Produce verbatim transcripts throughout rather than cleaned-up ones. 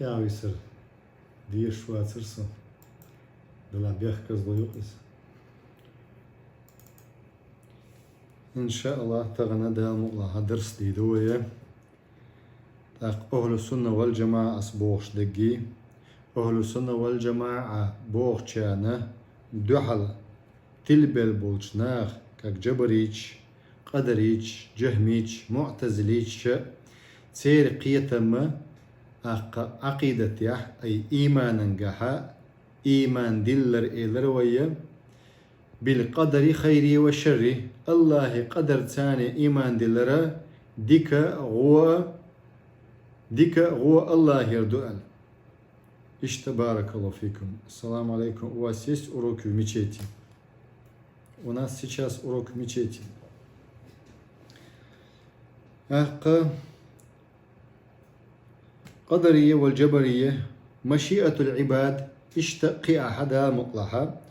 Явисар. Дешаш вацар со. Дала бехказло юкъ иза. Иншааллах, тахана Дала мукъ лахь дарс дийду вай. ТӀаккха ахӀлу сунна вал джамаӀа ас бохуш дегги. АхӀлу сунна вал джамаӀа бохучарна дуьхьал тилбелла болчу наха, как джабарийча, къадарийча, джахмийча, муӀтазилийча, церан кхетамма, аккха Ӏакъидатехь, ай, ийманангахьа, ийман диллар элар вайя, бил къадари хайри ва шарри, Аллахьи къадарцане ийман диллара, дика, гӀо, дика, гӀо Аллахьера ду аьлла. Иштта, баракаллаху фикум. Ассаламу алейкум. У вас есть уроки в мечети? У нас сейчас урок в мечети. Аккха, къадария вал джабария, машиатул ибад, иштта кхиа хьада мукълахьа.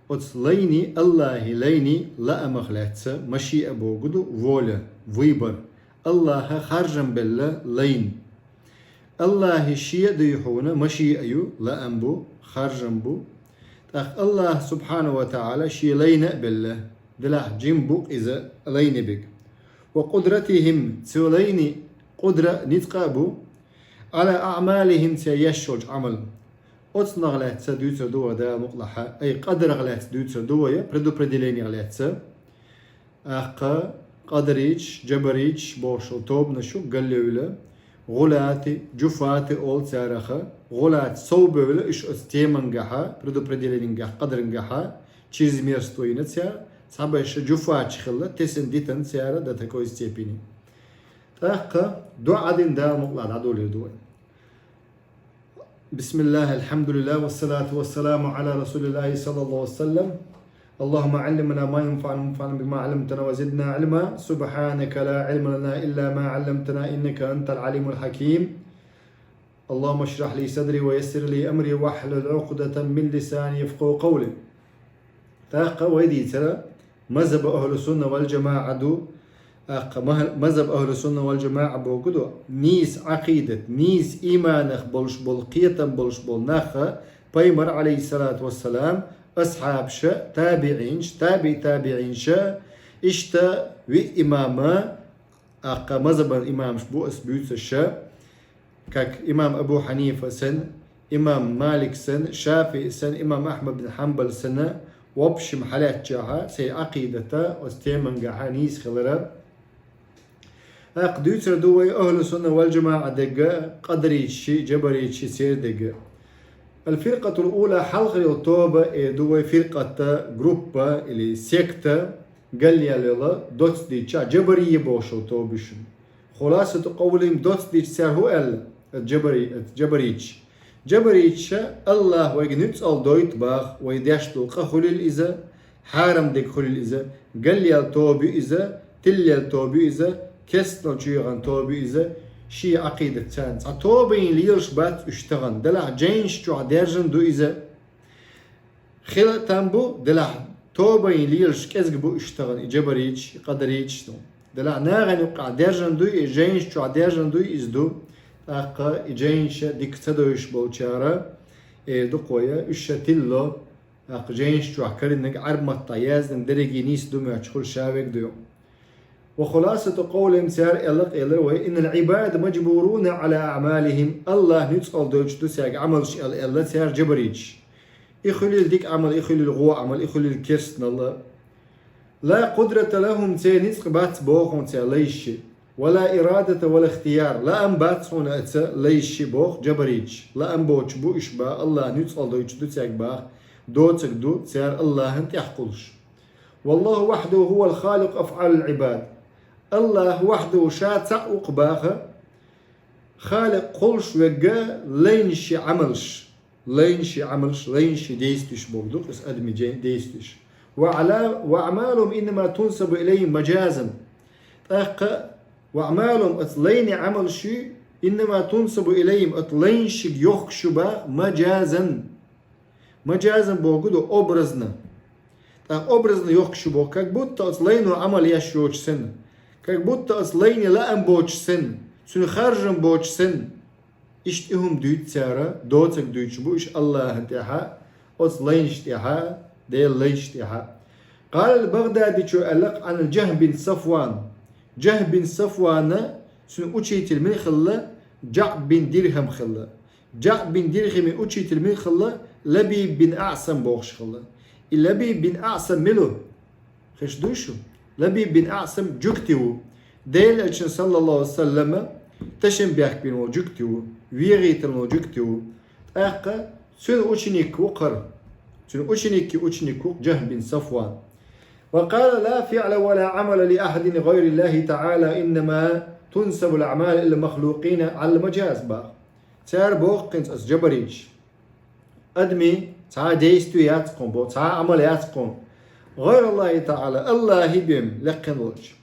Оцу лайни, Аллахьи лайни лаамах лаьцна, машиа богу ду, воля, выбор. Аллахьа харжам белла лайн. Аллахьи шиъ а дуй хьуна, машиъа ю, лаам бу, харжам бу. ТӀаккха Аллахь субхьанаху ва таӀала шен лайна а белла, делахь жим бу иза лайна биг. Ва къудратихим, цу лайни къудра ницкъа а бу, Ӏала аъмалихим, церан еш йолчу Ӏамал. Оцунах лаьцна дуьйцур ду вай Дала мукълахьа, ай къадарах лаьцна дуьйцур ду вай, предопределениех лаьцна. Аккха къадарийча, джабарийча бохуш йолу тобанаш ю галлевлла, гӀулати, джуфати олу цараха, гӀулат совбевлла уьш оцу темангахьа, предопределенингахь, къадарангахьа, чрезмерство йина цара, цхьаберш джуфаташ хилла, тесна дитина цара до такой степени. ТӀаккха доӀа дина Дала мукъла дӀадолийр ду вай. بسم الله، الحمد لله، والصلاة والسلام على رسول الله صلى الله عليه وسلم. اللهم علمنا ما ينفعنا وانفعنا بما علمتنا وزدنا علما. سبحانك لا علم لنا إلا ما علمتنا إنك أنت العليم الحكيم. اللهم اشرح لي صدري ويسر لي أمري واحلل عقدة من لساني يفقهوا قولي. ТӀаккха вай дийцара, мазхӀаб ахӀлу сунна вал джамаӀа ду. Аккха мазхӀаб ахӀлу сунна вал джамаӀа боху ду, нийса Ӏакъидат, нийса ийманах болуш болу, кхетам болуш болу наха, пайхамар, алейхиссалату вассалам, асхьабаша, табиӀинша, таби табиӀинша, иштта виъ имама, аккха мазхӀабан имамаш бу ас буьйцуша, как имам Абу Хьанифа санна, имам Малик санна, ШафиӀи санна, имам Ахьмад бин Хьанбал санна, в общем, хьалаьцчахьа, церан Ӏакъидата оцу темангахьа нийса хилара. ТӀаккха дуьйцур ду вай ахӀлу сунна вал джамаӀа дегга къадарийчаши, джабарийчаши церан дегга. Аль-фиркъатул ула, хьалхара йолу тоба эр ду вай, фиркъата, группа или секта, галъяьлла йолу доцца дийцича, джабарийя бохуш йолу тоба ю шуна. Хуласату къовлихим, доцца дийцича цара хӀун аьлла, оцу джабари-, оцу джабарийчаша? Джабарийчаша Аллахь вайга нуьцкъала дойту баха, вай деш долу къа хуьлийла иза, хьарам дерг хуьлийла иза, галъяьлла тоба ю иза, тиллаелла тоба ю иза, керстанал чу яхана тоба ю иза, шен Ӏакъидат царна. Цхьа тобанна лелаш бац уьш тахана, делахь жайнаш чохь даьржина ду иза. Хила а там бу, делахь тобанна лелаш кӀезиг бу уьш тахана, и джабарийчаш, и къадарийчаш ду. Делахь нахана юккъехь даьржина дуй, и жайнаш чохь даьржина дуй, иза ду. ТӀаккха и жайнаша дика ца девзаш болчара эр ду кхоя, уьш ша тилло, тӀаккха жайнаш чохь карийнарг Ӏаьрбийн маттахь яздина дерриге нийса ду моьттуш хуьлу ша вега дуй. Ва хуласату къовлихим, цара аьлла-кх элира вай: «Иннал Ӏибада маджбуруна Ӏала аъмалихим». Аллахь нуьцкъала дойтуш ду цаьрга Ӏамалш аьлла, аьлла цара, джабарийчаша. И хуьлийла дика Ӏамал, и хуьлийла гӀо Ӏамал, и хуьлийла керстанал. Ла къудрата лахум, церан ницкъ бац боху церан лайши. Ва ла ирадата ва ла ихтияр, лаам бац хьуна оцу лайши боху джабарийчаша. Лаам боцуш бу уьш баха, Аллахь нуьцкъала дойтуш ду цаьрга баха, доцург ду, цара Аллахьна тӀехь кхуллуш. Валлаху вахьдаху хӀувал халикъу афӀалил Ӏибад. Аллахь вахьдаху, ша цхьаъ ву-кх баха, халикъ, кхуллуш верг лайнаши Ӏамалш. Лайнаши Ӏамалш, лайнаши действуеш боху ду-кх иза, адамийн де-, действуеш. Ва Ӏала-, ва аъмалухум иннама тунсабу илайхим маджазан. ТӀаккха ва аъмалухум, оцу лайнийн Ӏамалш, иннама тунсабу илайхим, оцу лайнашка йохкуш ю баха, маджазан. Маджазан боху ду образно. ТӀаккха образно йохкуш ю боху, как будто оцу лайно Ӏамал еш йоцуш санна. Как будто оцу лайне лаам боцуш санна. Цуьнан харжам боцуш санна. Иштта и хӀума дуьйцу цара, доцург дуьйцуш бу уьш АллахӀана тӀехьа, оцу лайнаш тӀехьа, Делан лайнаш тӀехьа. Къала ал-БагӀдадичо аьлла-кх Ӏан Джахм бин Сафван. Джахм бин Сафвана, цуьнан учитель мила хилла, ДжаӀд бин Дирхам хилла. ДжаӀд бин Дирхаман учитель мила хилла, Лабид бин АӀсам бохуш хилла. И Лабид бин АӀсам мила ву? Хезаш дуй шу? Лабид бин АӀсам жуьгти ву. Делан Элчанан, саллаллаху Ӏалайхи ва саллама, ташам бехк бина волу жуьгти ву, вегӀийтина волу жуьгти ву. ТӀаккха цуьнан ученик ву-кх хӀара. Цуьнан ученикийн ученик ву-кх Джахм бин Сафван. Ва къала: «Ла фиӀла ва ла Ӏамала ли ахьадин гӀайриллахӀи таӀала, иннама тунсабул аӀмалу илал махлукъина Ӏалал маджаз», боху. Цара боху хӀинца аса жабариташ. Адамийн цхьа а действие яц кхунна боху, цхьа а Ӏамал яц кхунна. ГӀайраллахӀи таӀала, АллахӀан бен лаьцна волчу.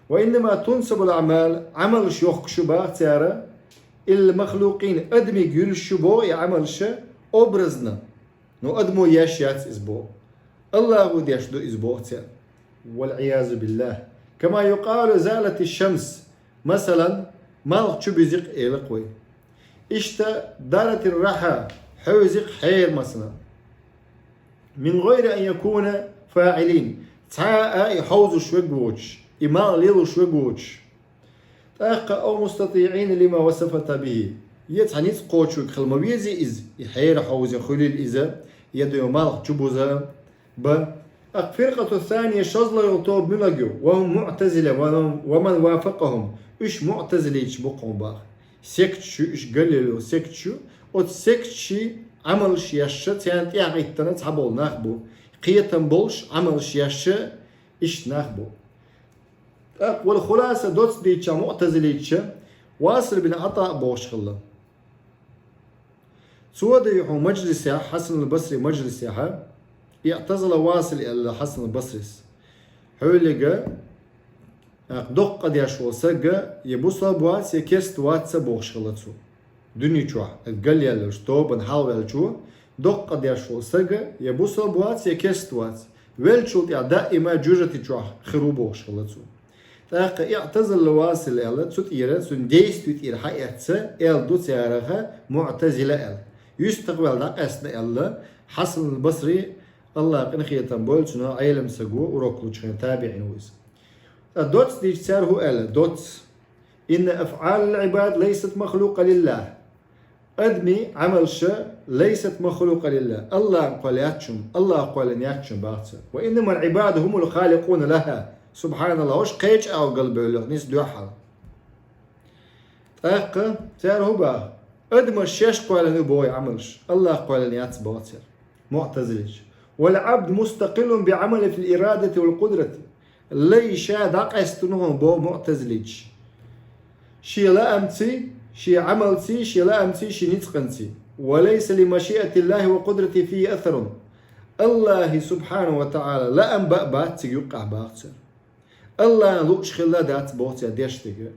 Ва иннама тунсабул аӀмал, Ӏамалш йохкуш ю боху цара, илал махлукъина, адамийн юьллуш ю боху и Ӏамалш образно. Ну, адамо еш яц иза боху. АллахӀо деш ду иза боху цара. Вал Ӏиязу биллахӀ. Кама юкъалу залатиш шамс. Масалан, малх чу буьзу-кх элира-кх вай. Иштта даратир рахьа, хьевзи-кх хьера, масалан. Мин гӀайри ан якуна фаӀилин. Цхьа а и хьовзуш верг воцуш, и малх лелош верг воцуш. ТӀаккха ау мустатӀиӀина лима васафта бихӀи. Я цхьа ницкъ кхочург хила ма везий иза, и хьера хьовзийна хуьлийла иза, я дуьйна малх чу буза, бан. ТӀаккха фиркъату сания, шозлагӀа йолу тоба муьлхарг ю? Ва хӀум муӀтазила ва ман, ва ман вафакъахӀум. Уьш муӀтазилиташ бу-кх хьуна боху. Секташ ю, уьш галлило секташ ю. Оцу секташийн Ӏамалш еш, царна тӀаьхьахӀиттина цхьаболу нах бу. Кхетам болуш Ӏамалш еш, иштта нах бу. ТӀаккха вал хуласа, доцца дийцича, муӀтазилиташа Васил бин ӀатӀа бохуш хилла. Цо дан ю хьуна мажлисехь, Хьасанул Басри мажлисехь, иӀтазала Васил аьлла Хьасанул Басрис. Хьоьлига, тӀаккха доккха къа деш волу сага я бусалба вац, я керста вац бохуш хилла цо. Дуьнен чохь, галъяьлларш тобанан хьалаваьллачо, доккха къа деш волу сага я бусалба вац, я керста вац. Веллачул тӀаьхьа даима жожагӀати чохь хир ву бохуш хилла цо. ТӀаккха иӀтазала Васил аьлла, цу тӀера, цуьнан действие тӀера хьаэцна, аьлла ду цараха муӀтазила аьлла. Юьстахваьлла дӀакъаьстина аьлла, Хьасанул Басри, АллахӀ къинхетам бойла цунах, Ӏелам саг ву, урок лучу хенахь, табиӀин ву иза. Ткъа доцца дийцича цара хӀун аьлла? Доцца. Инна афӀалал Ӏибад лайсат махлукъа лиллахӀ. Адамийн Ӏамалш лайсат махлукъа лиллахӀ. АллахӀна кхолла яц хӀума, АллахӀа кхоьллина яц хӀума боху цара. Ва иннамал Ӏибаду хӀумул халикъуна лахӀа. СубхьаналлахӀ, уьш кхечу агӀор галбевлла, нийса дуьхьал. ТӀаккха цара хӀун боху? Адамаш шаьш кхоьллина ю боху и Ӏамалш, АллахӀа кхоьллина яц боху цара. МуӀтазилиташа. Вал Ӏабду мустакъиллун би ӀамалихӀи фил ирадати вал къудрати. Лай ша дӀакъаьстина хьуна боху муӀтазилиташа. Шен лаамций, шен Ӏамалций, шен лаамций, шен ницкъанций. Ва лайса ли машиатиллахӀи ва къудратихӀи фихӀи асарун. АллахӀан, субхьанахӀу ва таӀала, лаам бан а бац цига юккъехь боху цара. АллахӀан лууш хилла а дац боху цара деш дерг.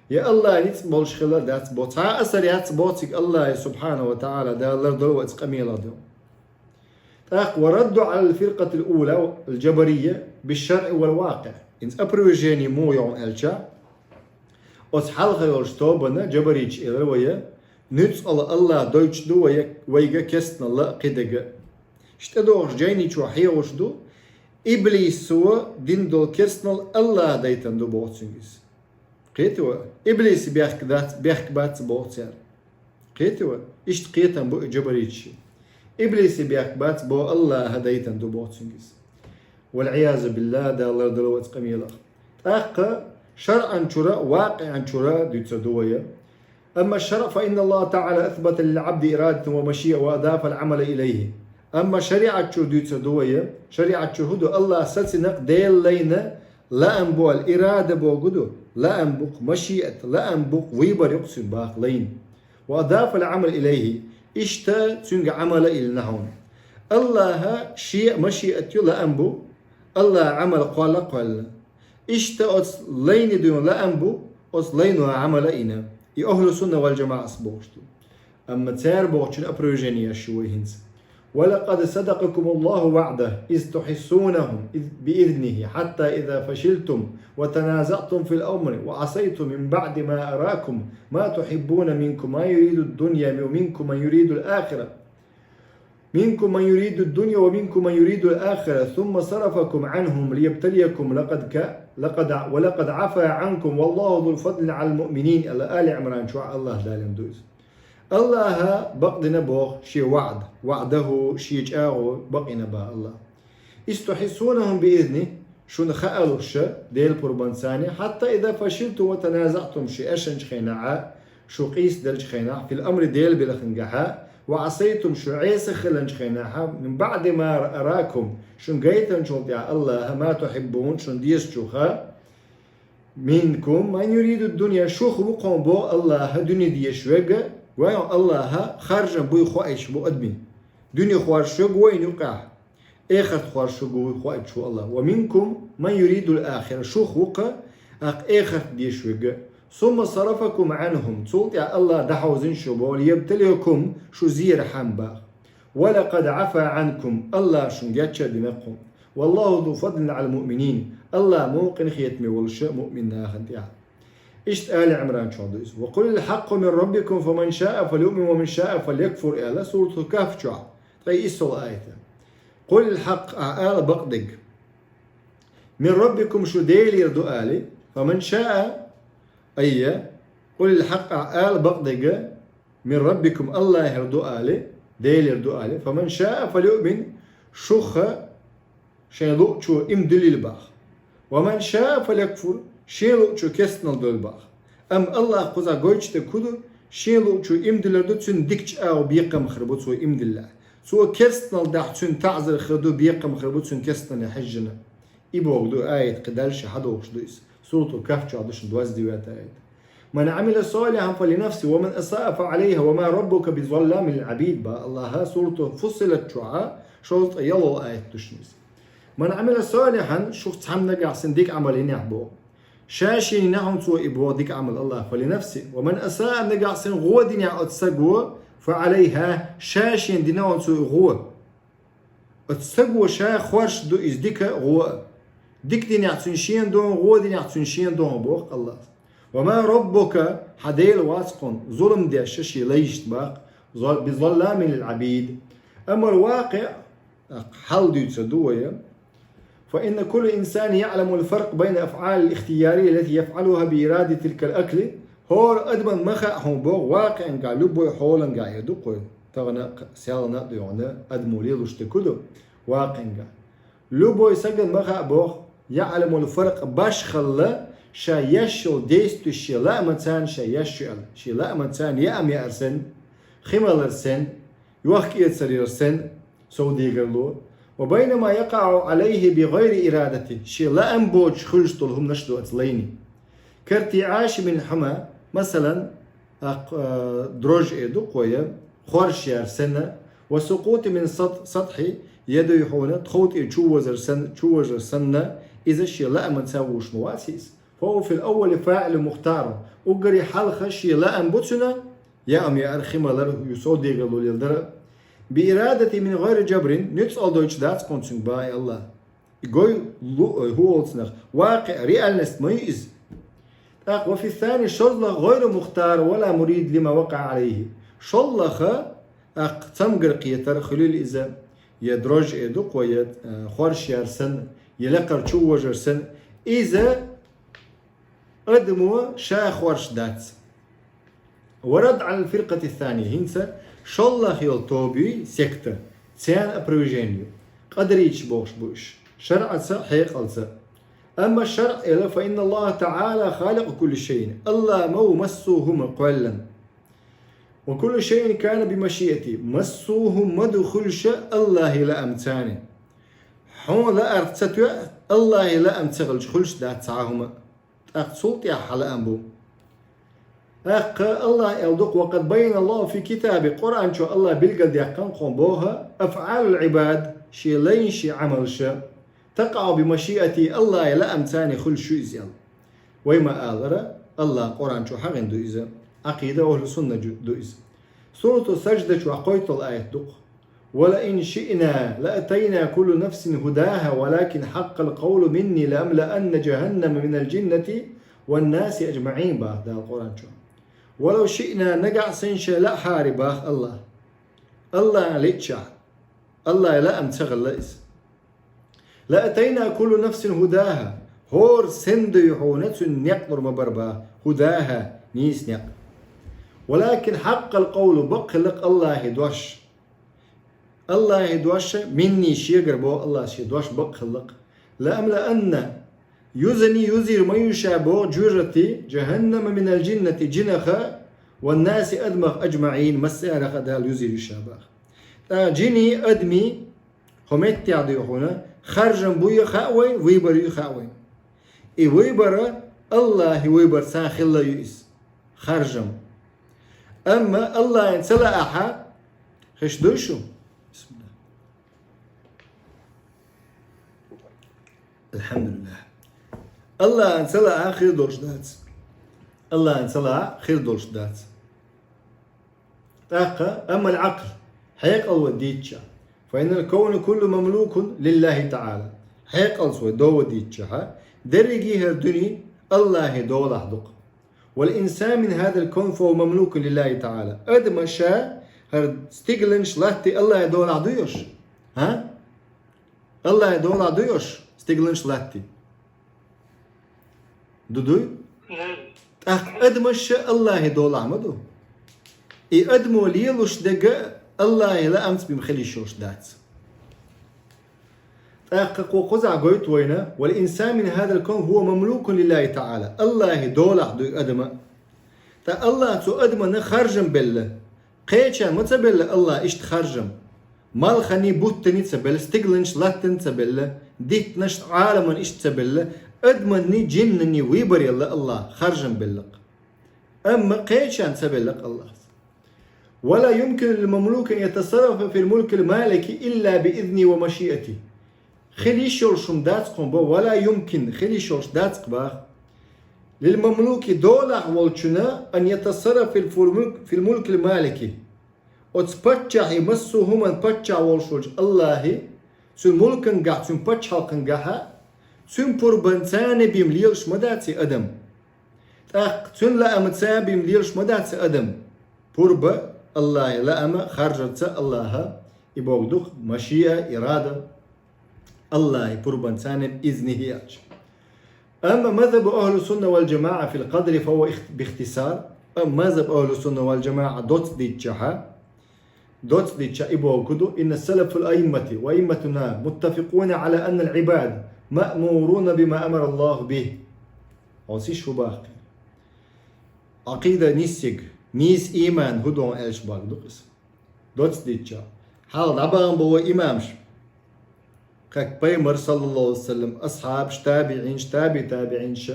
Я АллахӀан ницкъ болуш хилла а дац боху. Цхьа а асар яц боху цига АллахӀан, субхьанахӀу ва таӀала, Дала лардойла вай оцу къамелах дуьхьал. ТӀаккха ва радду Ӏалал фиркъатил ула, ал-джабарийя, бишшарӀи вал вакъиӀ. ХӀинца опровержение муха йо хьуна аьлча, оцу хьалха йолчу тобанна, джабариташа, элира вай, нуьцкъала АллахӀа дойтуш ду вай, вайга керстаналла а, кхидерг а. Иштта тӀедогӀучу жайни чохь хьехош ду, иблисо дина долу керстаналла АллахӀа дайтина ду боху цуьнга иза. Кхетий вай? Иблисан бехк дац, бехк бац боху цара. Кхетий вай? Иштта кхетам бу и джабариташийн. Иблисан бехк бац боху, АллахӀа дайтина ду боху цуьнга иза. Вал Ӏиязу биллахӀ, Дала лардойла вай оцу къамелах. ТӀаккха шарӀан чуьра а, вакъиӀан чуьра а дуьйцур ду вай. Амма шарӀ, фа инна АллахӀа таӀала асбата лил Ӏабди ирадатан ва машиа ва адафал Ӏамала илайхи. Амма шариӀат чуьра дуьйцур ду вай, шариӀат чуьра хӀун ду? АллахӀа сацинарг, Делан лайна лаам бу аьлла, ирада бохург ду, лаам бу-кх, машиат, лаам бу-кх, выбор ю-кх цуьнан боху лайна. Ва адафал Ӏамала илайхи, иштта цуьнга Ӏамал а йиллина хьуна. АллахӀан шен а машиат ю, лаам бу, АллахӀан Ӏамал кхолла а кхоьллина. Иштта оцу лайна дуьйна лаам бу, оцу лайно Ӏамал а йина. И ахӀлу сунна вал джамаӀас бохуш ду. Амма цара бохучун опровержение еш ю вай хӀинца. ولقد صدقكم الله وعده إذ تحسونهم بإذنه حتى إذا فشلتم وتنازعتم في الأمر وعصيتم من بعد ما أراكم ما تحبون منكم من يريد الدنيا ومنكم من يريد الآخرة منكم من يريد الدنيا ومنكم من يريد الآخرة ثم صرفكم عنهم ليبتليكم لقد ك... لقد ع- ولقد عفا عنكم والله ذو فضل على المؤمنين. Ала Али Ӏимран чу Аллаха Дала дуьйцу. Аллаха бакъдина боху шен ваӀда, ваӀдаху, шен чӀагӀо бакъдина боху Аллаха. إذ تحسونهم بإذنه, шуна хаалуш ша Делан пурбанца, حتى إذا فشلتم وتنازعتم, шу аьшначу хенахь, шу къийсаделлачу хенахь, في الأمر, Делан белхангахь, وعصيتم, шу Ӏеса хиланчу хенахь, من بعد ما أراكم, шуна гайтинчул тӀаьхьа Аллаха, ما تحبون, шуна дезачух, منكم من يريد الدنيا, шух ву кхуьнан боху Аллаха дуьне дезаш верг, вайн Аллаха харжам буй хоуьйтуш бу адамийн. Дуьне хоржуш верг ву вайн юкъахь, эхарт хоржуш верг ву хоуьйтуш ву Аллаха. ومنكم من يريد الآخرة, шух ву-кх, тӀаккха эхарт дезаш верг. ثم صرفكم عنهم, цул тӀаьхьа Аллаха дӀахьовзийна шу боху, ليبتليكم, шу зерахьама боху. ولقد عفا عنكم, Аллаха шуна гечдар дина кхунна. والله ذو فضل على المؤمنين, Аллаха мукъана хетаме волуш муъмин нахана тӀехь. Иштта Али Ӏимран чохь ду иза. وقل الحق من ربكم فمن شاء فليؤمن ومن شاء فليكفر, аьлла Суратул Кахф чохь, ткъе иссалгӀа аят. قل الحق, ахь ала бакъдерг. من ربكم, шу Делера ду ала, فمن شاء, айя, قل الحق, ахь ала бакъдерг, من ربكم, Аллахера ду ала, Делера ду ала, فمن شاء فليؤمن, шух шайн луъучо иман дилийла боху. ومن شاء فليكفر, шен луъучо керстанал дойла боху. Амма Аллаха кхузахь гойтуш дерг хӀун ду? Шен луъучо иман дилар ду, цуьнан дикачу агӀор бекхам хир бу цо иман диллехь. Цо керстанал дахь, цуьнан таӀзар хир ду, бекхам хир бу цуьнан керстанале хьаьжжина. И бохург ду аят, кхин дальше хьадогӀуш ду иза. Суратул Кахф чохь ду шуна двадцать девятый аят. من عمل صالحا فلنفسه ومن أساء فعليها وما ربك بظلام للعبيد, боху Аллаха Сурату Фуссилат чохь, шовзткъе ялхолгӀа аят ду шуна иза. من عمل صالحا, шух цхьамма нагахь санна дика Ӏамал йинехь боху. Ша шена йинехь хьуна цо и боху дика Ӏамал Аллаха, فلنفسه, ومن أساء, нагахь санна гӀо динехь оцу стага, فعليها, ша шена дина хьуна цо и гӀо. Оцу стага ша хоржуш ду иза дика а, гӀо а. Дика динехь цуьнан шена догӀу, гӀо динехь цуьнан шена догӀу боху Аллаха. وما ربك, хьан Дела вац кхунна, зулам деш шен лайшна боху, بظلام للعبيد. Амма вакъиъ, хьал дуьйцур ду вай. فإن كل إنسان يعلم الفرق بين أفعال الاختيارية التي يفعلها بإرادة تلك الأكل. ХӀора адамна ма хаьа хьуна боху, вакъиъангахь, любой хьолангахь эр ду-кх вай. Тахана а, селхана а дуьйхьна адамо лелош дерг хӀун ду вакъиъангахь. Любой стагана ма хаьа боху, يعلم الفرق, башхалла ша еш йолу действие шен лаамца ша еш ю аьлла. Шен лаамца яа ма яар санна, хи малар санна, йохк-эцар яр санна, совдегарло. وبين ما يقع عليه بغير إرادته, шен лаам боцуш хуьлуш долу хӀуманаш ду оцу лайне. كارتعاش من الحمى, масалан, акх-, а, дрожь эр ду-кх вай, хоржуш яр санна, والسقوط من السط-, السطح, я дуй хьуна тхов тӀера чувожар санна, чувожар санна, иза шен лаамца вуьйш ма вац иза. فهو في الأول فاعل مختار. Уггаре хьалха шен лаам бу цуьнан, яа ма яар, хи малар, совдегарло леладар а. بإرادة من غير جبر, нуьцкъала дойтуш дац кхунна цуьнга, боху Аллаха. И гой лу-, хӀун олу цунах? Вакъиъ, реальность ма ю иза. ТӀаккха وفي الثاني, шолгӀа, غير مختار ولا مريد لما وقع عليه. ШолгӀа, акх, цамгар кхетар хуьлийла иза, я дрожь эр ду-кх вай, я, э, хоржуш яр санна, я лакхара чувожар санна. Иза адамо ша хоржуш дац. ورد على الفرقة الثانية, хӀинца шолгӀа йолу тоба юй, секта, церан опровержение ю. Къадариташ бохуш бу уьш, шарӀаца а, хьекъалца а. Амма шарӀа элира: فإن الله تعالى خالق كل شيء, Аллах ма ву массо а хӀума кхоьллина. وكل شيء كان بمشيئته, массо а хӀума ма ду хуьлуш Аллахьан лаамца. Хьуна лаарх ца тоьа, Аллахьан лаам ца хилча, хуьлуш дац цхьа а хӀума. ТӀаккха цул тӀаьхьа хьан лаам бу. ТӀаккха Аллаха аьлла ду-кх: وقد بين الله في كتابه, Къуръан чу Аллаха билгалдаьккхина кхунна боху, أفعال العباد, шен лайна шен Ӏамалш, تقع بمشيئته, Аллахьан лаамца хуьлуш ю иза аьлла. Вай ма-аллара, Аллаха Къуръан чу хьахийна ду иза. Ӏакъида ахӀлу сунна ду иза. Сурату Сажда чохь кхойтталгӀа аят ду-кх. ولئن شئنا لآتينا كل نفس هداها ولكن حق القول مني لأملأن جهنم من الجنة والناس أجمعين, бах Дала Къуръан чу. ولو شئنا, нагахь санна ше лаахьара, бах АллахӀа. АллахӀа лиъча, АллахӀа лаам ца хилла иза. لآتينا كل نفس هداها, хӀора сенна дуй хьуна цуьнан некъ лур ма бара, бах, هداها, нийса некъ. ولكن حق القول, бакъ хилла-кх АллахӀа дош. АллахӀа дош, مني, шегара боху АллахӀа, шен дош бакъ хилла-кх. لأملأن, юзаний юзийр ма ю ша, боху, жоьжахати, جهنم من الجنة, жинах, والناس, адамах, أجمعين, массарех а Дала юзийр ю ша, бах. ТӀаккха жинийн, адамийн хӀокху меттехь дуй хьуна, харжам буй хаьа вайна, выбор юй хаьа вайна. И выбор АллахӀан выборца хилла ю иза, харжам. Амма АллахӀана ца лаахь, хиш дуй шу? АлхьамдулиллахӀ. АллахӀана ца лаахь хир долуш дац. АллахӀана ца лаахь хир долуш дац. ТӀаккха, أما العقل, хьекъал вай дийцча, فإن الكون كله مملوك لله تعالى. Хьекъалца вай дов вай дийцча, дерриге хӀара дуьне АллахӀан долахь ду-кх. والإنسان من هذا الكون فهو مملوك لله تعالى. Адам ша, хӀара стигланаш, латта АллахӀан долахь дуй уьш? ХӀа? АллахӀан долахь дуй уьш, стигланаш, латта? Ду, дуй? ТӀаккха адам ша АллахӀан долахь ма ду. И адамо лелош дерг а АллахӀан лаамца бен хила йиш йолуш дац. ТӀаккха кху кхузахь гойту вайна: والإنسان من هذا الكون هو مملوك لله تعالى. АллахӀан долахь дуй адам а. Ткъа АллахӀа цу адамна харжам белла. Кхечарна ма ца белла АллахӀа иштта харжам. Малханий, буттаний ца белла, стигланаш, латтаний ца белла, диттанаш, Ӏаламан иштта ца белла, адаманий, жиннаний выбор елла АллахӀа, харжам белла-кх. Амма кхечарна ца белла-кх АллахӀа. ولا يمكن للمملوك أن يتصرف في الملك المالك إلا بإذنه ومشيئته. Хила йиш йолуш хӀума дац-кх хьуна бо, ولا يمكن, хила йиш йолуш дац-кх, бах. للمملوك, долахь волчунна, أن يتصرف في الملك، في الملك المالك. Оцу паччахье, массо а хӀуманан паччахь волуш волчу АллахӀа, цуьнан мулкангахь, цуьнан пачхьалкхангахь, цуьнан пурбанца бен лелаш ма дац и адам. ТӀаккха цуьнан лаамца бен лелаш ма дац и адам. Пурба АллахӀан лаам харжарца АллахӀан, и бохург ду-кх машиа, ирада. АллахӀан пурбанца, بإذنه аьлча. أما مذهب أهل السنة والجماعة في القدر فهو اخت-، باختصار. Амма мазхаб أهل السنة والجماعة доцца дийцча, доцца дийцча и бохург ду: إن السلف الأئمة وأئمتنا متفقون على أن العباد مأمورون بما أمر الله به. Хьо сиш хӀун баккхий? Ӏакъида нисъелла, нийса ийман хӀун ду аьлча бохург ду-кх иза. Доцца дийцча, хьалха дӀабахана бу вай имамаш. Как пайхамар, саллаллаху Ӏалайхи ва саллам, асхьабаш, табиӀинаш, таби табиӀинаш.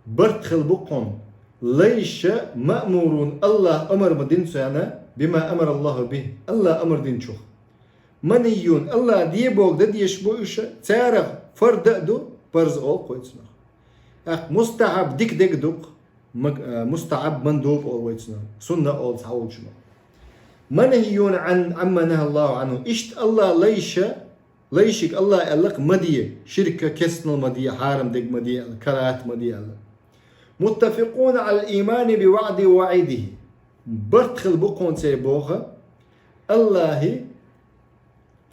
Барт хила бу-кх хьуна. Лайша маъмурун, АллахӀа амар ма дина царна, бима амара Аллаху бихӀ, АллахӀа амар динчух. Манхийюн, АллахӀа де бохург дан дезаш бу уьш, царах фард а ду, парз олу-кх вай цунах. ТӀаккха мустахьаб, дика дерг ду-кх, маг-, а, мустахьаб, мандуб олу вай цунах, сунна олу цхьаволчунах. Манхийюн Ӏан, Ӏамма нахӀа Аллаху Ӏанху. Иштта АллахӀа лайша, лайшига АллахӀа аьлла-кх ма де, ширк, кестнал ма де, хьарам дерг ма де аьлла, карахӀат ма де аьлла. Муттафикъуна Ӏалал иймани би ваӀдихӀи ва ваӀидихӀи. Барт хила бу-кх хьуна церан боху, АллахӀан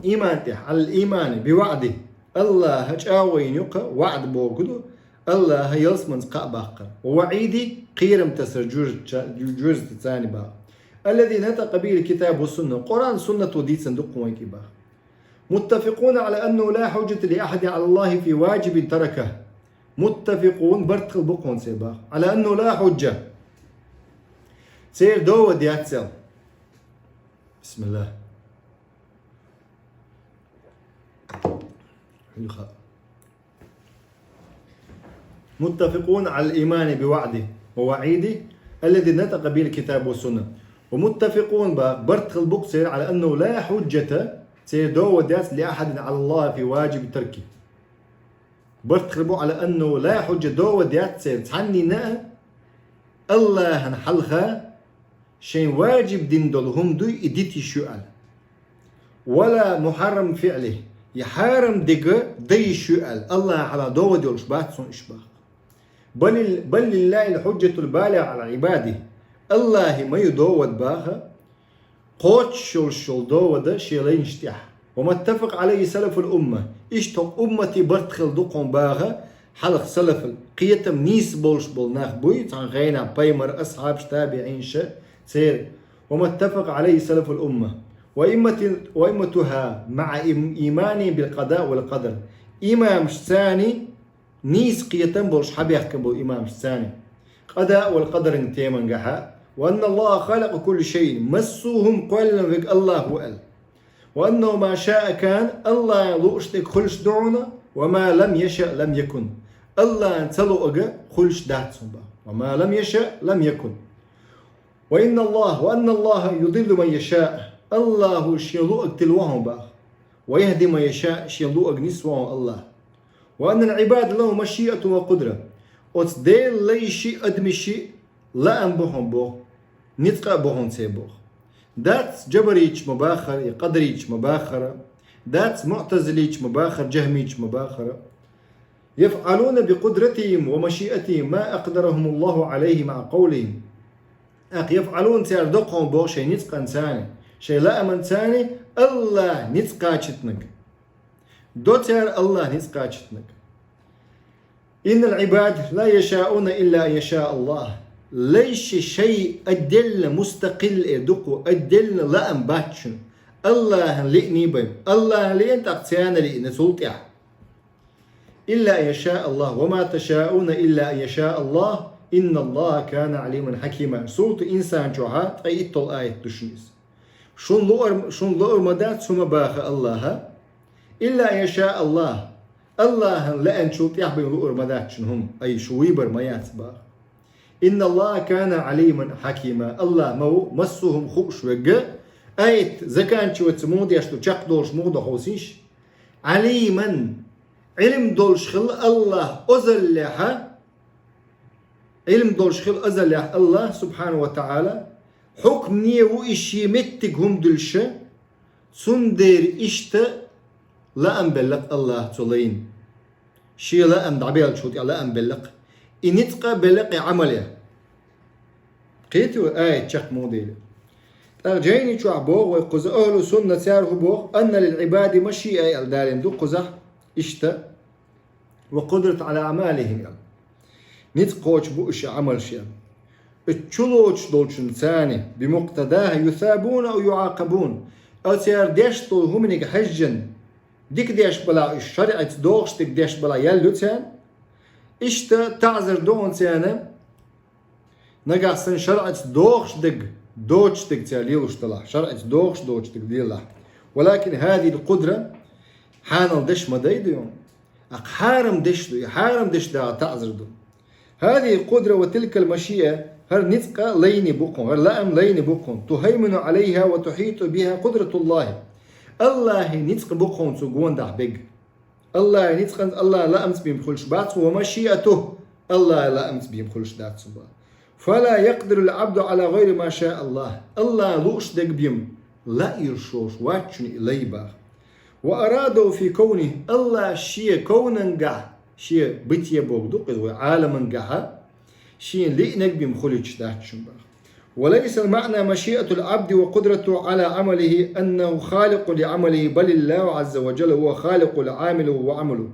ийман тӀехь, Ӏалал иймани би ваӀдихӀи, АллахӀа чӀагӀо йина ю-кх, ваӀд бохург ду, АллахӀа ялсаманца кхаъ баккхар. Ва ваӀиди, кхерам тасар, жуьжтаца, жуьжтаца боху. Аллази натӀакъа бихӀил китабу ва сунна. Къуръан, суннато дийцина ду-кх вайга и боху. Муттафикъуна Ӏала аннаху ла хьужжата ли ахьадин Ӏалаллахи фи ваджибин таракаху. Муттафикъун, барт хила бу-кх хьуна церан боху. Ӏала аннаху ла хьужжа. Церан довод яц цел. Бисмиллах. Хьуьлха. Муттафикъун Ӏалал иймани би ваӀдихӀи ва ваӀидихӀи, аллази натӀакъа бихӀил китабу ва сунна. Ва муттафикъун, боху, барт хила бу-кх церан, Ӏала аннаху ла хьужжата, церан довод яц, ли ахьадин Ӏалаллахи фи ваджиби таркихӀи. Барт хила бу, Ӏала аннаху ла хьужжа, довод яц церан цхьаннена а, АллахӀана хьалха шайн ваджиб дина долу хӀума дуй, и дита йиш ю аьлла. ولا محرم فعله, я хьарам дерг дан йиш ю аьлла, Аллахьа хьалха довод йолуш бац цунна уьш боху. بل, بل لله الحجة البالغة على عباده. Аллахьа ма ю довод боху, кхочуш йолуш йолу довод шен лайнаш тӀехь. وما اتفق عليه سلف الأمة. Иштта хӀокху умматан барт хилла ду-кх хьуна боху, хьалха салафал кхетам нийса болуш болу нах буй, цхьана хенахь пайхамар, асхьабаш, табиӀинаш, церан. وما اتفق عليه سلف الأمة وأئمة-, وأئمتها مع إيمانهم بالقضاء والقدر. Имамашца нийса кхетам болуш хьабаьхкина болу имамашца къада вал къадаран темангахьа, وأن الله خالق كل شيء, массо а хӀума кхоьллина верг Аллахь ву аьлла. وأنه ما شاء كان, Аллахьа лууш дерг хуьлуш ду хьуна, وما لم يشأ لم يكن. Аллахьа ца луург хуьлуш дац хьуна боху. وما لم يشأ لم يكن. وإن الله, وأن الله يضل من يشاء. Аллахьа шен луург тилла ву хьуна боху. ويهدي من يشاء, шен луург нисву хьуна Аллахь. وأن العباد له مشيئة وقدرة. Оцу Делан лайши, адамаши лаам бу хьуна боху, ницкъ а бу хьуна церан боху. Дац джабариташ ма бахара, я къадариташ ма бахара, дац муътазилиташ ма бахара, джахмиташ ма бахара. يفعلون بقدرتهم ومشيئتهم ما أقدرهم الله عليه مع قولهم. ТӀаккха يفعلون, цара до-кх хьуна боху шайн ницкъанца, шайн лаамца Аллахь ницкъ кхачийтинарг. До цара Аллахь ницкъ кхачийтинарг. إن العباد لا يشاءون إلا أن يشاء الله. Лайши шайн отдельно, мустакъил эр ду-кх, отдельно лаам бац шуна. Аллахьан лиъний бен. Аллахьан лиъна, тӀаккха царна лиъна цул тӀаьхьа. إلا أن يشاء الله, وما تشاءون إلا أن يشاء الله, إن الله كان عليما حكيما. Сурату Инсан чохьа ткъе итталгӀа аят ду шуна иза. Шун луъур-, шун луъур ма дац хӀума баха Аллахьа. إلا أن يشاء الله. Аллахьан лаьанчул тӀаьхьа бен луъур ма дац шуна хӀума. Ай, шу вийбар ма яц баха. إن الله كان عليما حكيما. Аллахь ма ву массо а хӀума хууш верг. Аят заканчивается муха деш ду, чекхдолуш муха ду хьовсийша? عليما. Ӏилма долуш хилла Аллахь озаллехьа, Ӏилма долуш хилла азалехь Аллахь, субхьанаху ва таӀала, хьукмане ву и шен меттиг хӀума дуьллуша, цундела иштта лаам белла-кх Аллахь цу лайна. Шен лаам дӀабеллачул тӀаьхьа лаам белла-кх. И ницкъ а белла-кх и Ӏамал а. Кхетий вай аят чекх муха дели? ТӀаккха Джайни чохь боху вай кхуза, ахӀлу сунна цара хӀун боху, أن للعباد مشيئة аьлла далийна ду кхузахь иштта. وقدرة على أعمالهم аьлла. Ницкъ кхочуш бу уьш Ӏамалш аьлла. Уьш чулоцуш долчунна царна, بمقتضاها يثابون أو يعاقبون. Оцу цара деш долу хӀуманиг хьаьжжина, дика деш балахь уьш, шарӀаца догӀуш дерг деш балахь ял ю царна. Иштта таӀзар ду хьуна царна, нагахь санна шарӀаца догӀуш дерг, доцуш дерг цара лелош далахь, шарӀаца догӀуш доцуш дерг лелахь. ولكن هذه القدرة, хьанал деш ма дай ду хьуна. ТӀаккха хьарам деш ду, и хьарам деш дагӀа таӀзар ду. هذه القدرة وتلك المشيئة, хӀара ницкъ лайни бу кхуьнан, хӀара лаам лайни бу кхуьнан. تهيمن عليها وتحيط بها قدرة الله. Аллахьан ницкъ бу кхуьнан цу гондахь бег. Аллахьан ницкъанца, Аллахьан лаамца бийна хуьлуш бац хӀума, ومشيئته, Аллахьан лаамца бийна хуьлуш дац хӀума. فلا يقدر العبد على غير ما شاء الله. Аллахь лууш дерг бийна лайш йолуш вац шуна и лай баха. وأراده في كونه, Аллахь шен ковнангахь, шен бытие бохург ду-кх иза, вай Ӏаламангахьа, шена лиънарг бийна хуьлуьйтуш дац шуна баха. وليس معنى مشيئة العبد وقدرته على عمله أنه خالق لعمله، بل الله عز وجل هو خالق العامل وعمله.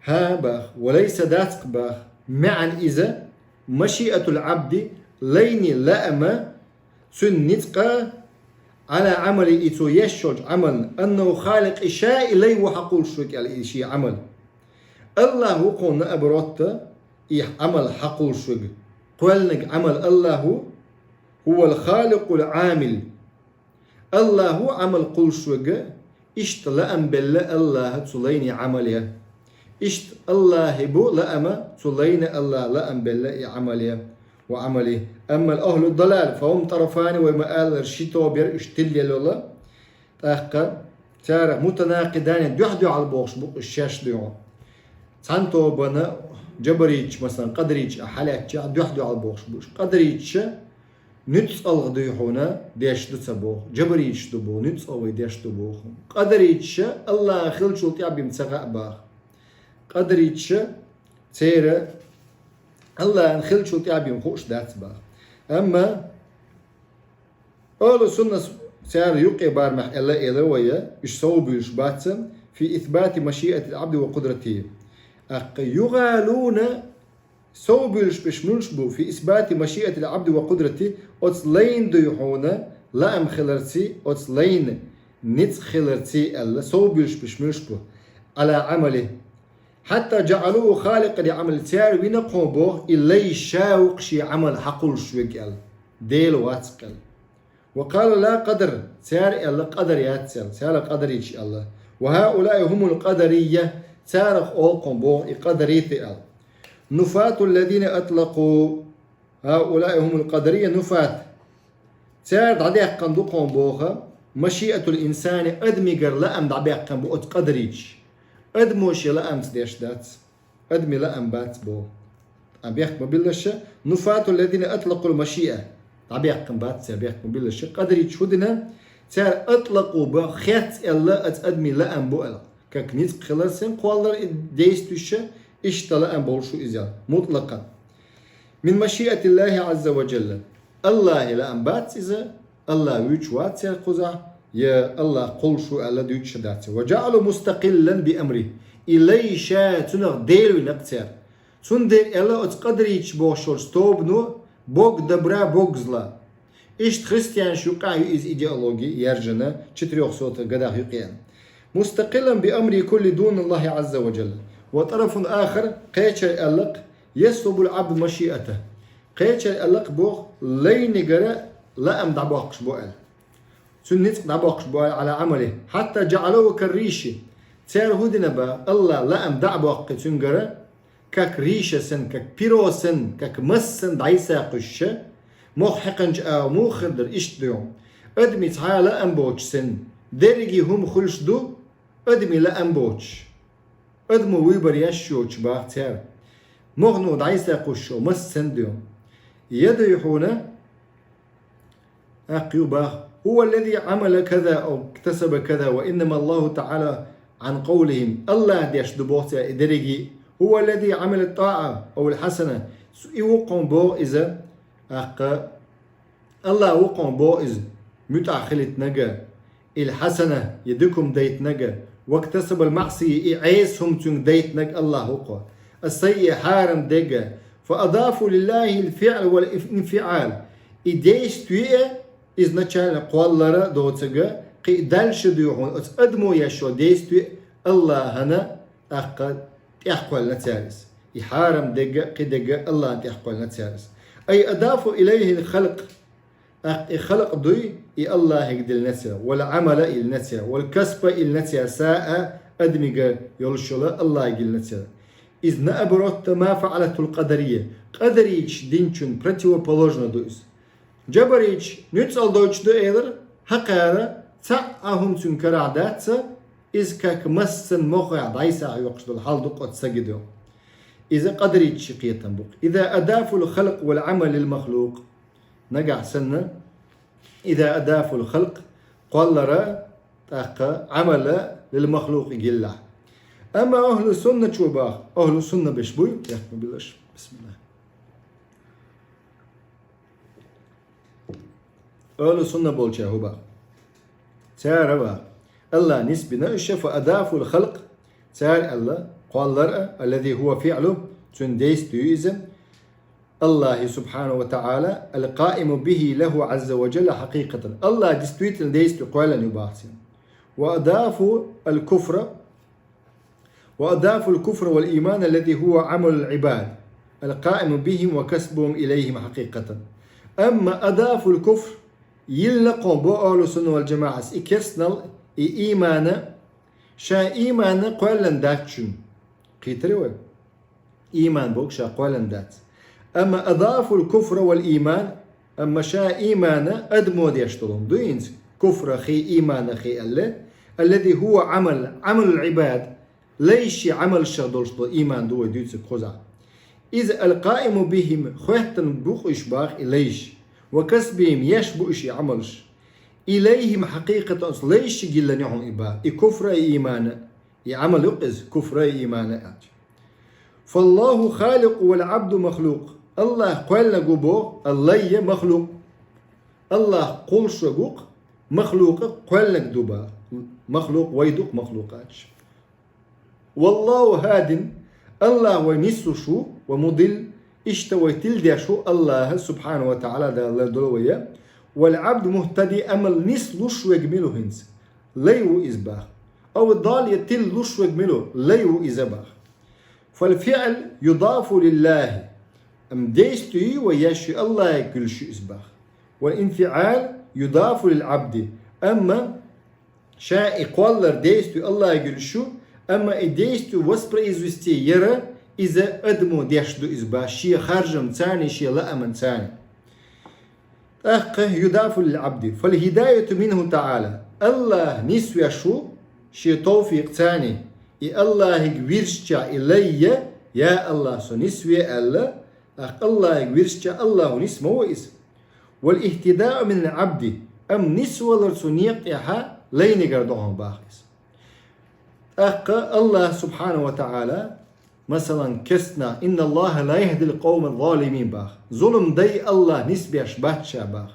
ХӀа баха, وليس, дац-кх баха, маьӀна иза, مشيئة العبد, лайни лаама, цуьнан ницкъа, على عمله, и цо еш йолчу Ӏамална, أنه خالق, и ша и лай ву хьакхуллуш верг аьлла, и шен Ӏамал. Аллахь ву кхунна, наоборот, и Ӏамал хьакхуллуш верг. Кхоьллинарг Ӏамал Аллахь ву, هو الخالق العامل. Аллахь ву Ӏамал кхуллуш верг, иштта лаам белла Аллахьа цу лайне Ӏамале. Иштта Аллахье бу лаама цу лайна Аллахьа лаам белла и Ӏамале, وعمله. أما أهل الضلال فهم طرفان, вай ма-аллара, ши тоба яра уьш тилла йолу. ТӀаккха царах متناقضان, дуьхь-дуьхьал бохуш бу-кх уьш шаьш дуьйхьа. Цхьана тобана джабариташ, масалан, къадариташ а хьалаьцча, дуьхь-дуьхьал бохуш бу уьш. Къадариташа НуьцкъалгӀа дуй хьуна деш ду ца боху, жабариташ ду боху, нуьцкъалгӀа вай деш ду боху. Къадариташа Аллахьан хиллачул тӀаьхьа бен ца хаьа баха. Къадариташа церан Аллахьан хиллачул тӀаьхьа бен хууш дац баха. Амма Ахьлу суннас цара юкъе барамехь аьлла, элира вай, уьш совбуьйлуш бац, фи исбати машиатил абди ва къудратихи. ТӀаккха югӀалуна совбуьйлуш берш муьлш бу, фи исбати машиатил абди ва къудратихи, оцу лайна дуй хьуна лаам хиларций, оцу лайна ницкъ хиларций аьлла, совбуьйлуш берш муьлш бу, Ӏала Ӏамалихи. Хьатта жаӀалуху халикъан ли Ӏамалихи, цара вина кхо боху, и лай ша ву-кх шен Ӏамал хьакхуллуш верг аьлла, Дела вац-кх аьлла. Ва къалу ла къадар, цара аьлла къадар яц аьлла, цара къадариташ аьлла. Ва хӀаулаи хӀумул къадарийя, царах олу кхо боху и къадариташ аьлла. Нуфату ллазина атлакъу, хӀаулаи хӀумул къадарийя нуфат. Цара дӀадаьккхина ду кхо боху, машиатул инсани, адамигара лаам дӀабаьккхина бу оцу къадариташа. Адамо шен лаамца деш дац. Адамийн лаам бац боху. Ткъа бехк ма биллалаш, нуфату ллазина атлакъул машиа. ДӀабаьккхина бац цара, бехк ма биллалаш. Къадариташа хӀун дина? Цара атлакъу боху, хецна аьлла, оцу адамийн лаам бу аьлла. Как ницкъ хилар санна кхоллар и действующая, иштта лаам болуш ву иза, мутлакъан. Мин машиатиллахи Ӏазза ва жалла. Аллахьан лаам бац иза, Аллахь вуьйцуш вац цара кхузахь, я Аллахь кхуллуш ву аьлла дуьйцуш дац. Ва жаӀалу мустакъиллан би амрихи. И лай ша цунах Дела вина-кх цара. Цундела аьлла оцу къадариташа бохуш йолчу тобано: бог добра, бог зла. Иштта христианаш юкъахь ю иза идеологи яьржина, четырёхсотых годах юкъе. Мустакъиллан би амри кулли дуналлахи Ӏазза ва жалла. Ва тарафун ахар, кхечара аьлла-кх, яслубул Ӏабду машиатаху. Кхечара аьлла-кх боху, лайнигара лаам дӀабоккхуш бу аьлла. Цуьнан ницкъ дӀабоккхуш бу аьлла, Ӏала Ӏамалихи. Хьатта жаӀалуху карриши. Цара хӀун дина боху, Аллахь лаам дӀа а боккхий цуьнгара, как риша санна, как перо санна, как мас санна дӀасакхуьйсуш, мох хьекхначу агӀор муха хир дара иштта дуй хьуна. Адамийн цхьа а лаам боцуш санна, дерриге хӀума хуьлуш ду, адамийн лаам боцуш. Адамо вуй бара еш йоцуш боху цара. Мохно дӀасакхуьйсуш мас санна дуй хьуна. Я дуй хьуна, ТӀаккха ю боху: «هو الذي عمل كذا أو اكتسب كذا، وإنما الله تعالى عن قولهم». Аллахь деш ду боху цара и дерриге. «هو الذي عمل الطاعة أو الحسنة». И ву кхо боху иза, тӀаккха Аллахь ву кхо боху иза, муьтӀахь хилийтинарг, «الحسنة», я дика хӀума дайтинарг, «واكتسب المعصية», и Ӏеса хӀума цуьнга дайтинарг Аллахь ву кхо. «السيئة», хьарам дерг. «فأضافوا لله الفعل والانفعال». И действие, изначально кхоллар а доцург, кхин дальше дуй хьуна оцу адамо еш йолу действие Аллахьана тӀаккха тӀехкхоьллина цара иза. И хьарам дерг а, кхин дерг а Аллахьана тӀехкхоьллина цара иза. «أي أضافوا إليه الخلق». ТӀаккха и халкъ дуй, и Аллахьига диллина цара, «والعمل» а йиллина цара, «والكسب» а йиллина цара, «ساء» а адамига йолуш йолу Аллахьига йиллина цара. «إذ наоборот, ما فعلته القدرية». Къадариташа динчун противоположно ду иза. Жабариташа нуьцкъала дойтуш ду элира, хӀокхара цхьа а хӀума цуьнан карахь дац, иза как мас санна мохехь дӀасахьоькхуш долу хьал ду кху оцу стеган дуй. Иза къадариташа кхетам бу-кх. «إذا أضافوا الخلق والعمل للمخلوق». Нагахь санна, «إذا أضافوا الخلق», кхоллар а, тӀаккха Ӏамал а «للمخلوق» гилла. Амма ахьлу сунна чу боху, ахьлу сунна берш буй, тӀаккха ма биллалаш. Бисмиллахь. Ахьлу сунна болчара хӀун боху? Цара боху, Аллахьа нисбина уьш, «فأضافوا الخلق», цара аьлла, кхоллар а, «الذي هو فعله», цуьнан действие ю иза, Аллахье, субхьанаху ва таӀала, «القائم به له عز وجل حقيقة». Аллахь действительно действие кхоьллина ю боху цара. «وأضافوا الكفر، وأضافوا الكفر والإيمان الذي هو عمل العباد القائم بهم وكسبهم إليهم حقيقة». Амма «أضافوا الكفر», йиллина кхо боху ахьлу сунна вал жамаӀас, и керстанал, и ийман а, ша ийман а кхоьллина дац цуьнан. Кхийтирий вай? Ийман боху ша кхоьллина дац. Амма «أضافوا الكفر والإيمان», амма ша ийман а адамо деш долу хӀума ду хӀинца, куфрахи, ийманахи аьлла, «الذي هو عمل، عمل العباد», лайши Ӏамалшах долуш долу ийман ду вай дуьйцург кхузахь. Иза «القائم بهم», хоьттина бу-кх уьш боху и лайш. وكسبهم, еш бу уьш и Ӏамалаш. إليهم, хьакъикъатан оцу лайшка йиллина ю хьуна и бах. И куфр а, и ийман а. И Ӏамал ю-кх иза, куфр а, и ийман а аьлча. فالله خالق والعبد مخلوق. АллахӀ кхоьллинарг ву боху, а лай а махлукъ. АллахӀ кхуллуш верг ву-кх, махлукъ а кхоьллинарг ду бах. Махлукъ вай ду-кх, махлукъаташ. والله هاد, АллахӀ вай нислуш ву, ومضل, иштта вай тиладеш ву АллахӀ, سبحانه وتعالى, Дала лардолу вай. والعبد مهتد, амма нислуш верг мила ву хӀинца? Лай ву иза бах. أو الضال, я тиладеш верг мила ву? Лай ву иза бах. فالفعل يضاف لله. Амма действие вай еш ю АллахӀе гуьллуш ю иза бах. والانفعال يضاف للعبد. Амма ша и кхоллар, действие АллахӀе гуьллуш ю, амма и действие воспроизвести яр иза адамо деш ду иза бах, шен харжамца а, шен лаамца а. ТӀаккха يضاف للعبد. فالهداية منه تعالى. АллахӀ нисвеш ву шен товфикъца а. И АллахӀе вирзича и лай я, я АллахӀ, со нисве аьлла, тӀаккха АллахӀе вирзича АллахӀо нис ма ву иза. والاهتداء من العبد. Амма нисвалар цу некъа тӀехь лайнигара ду хьуна бах иза. ТӀаккха АллахӀ, سبحانه وتعالى, масалан, керста нах: إن الله لا يهدي القوم الظالمين бах. Зулам дай АллахӀ нисбеш бац ша бах.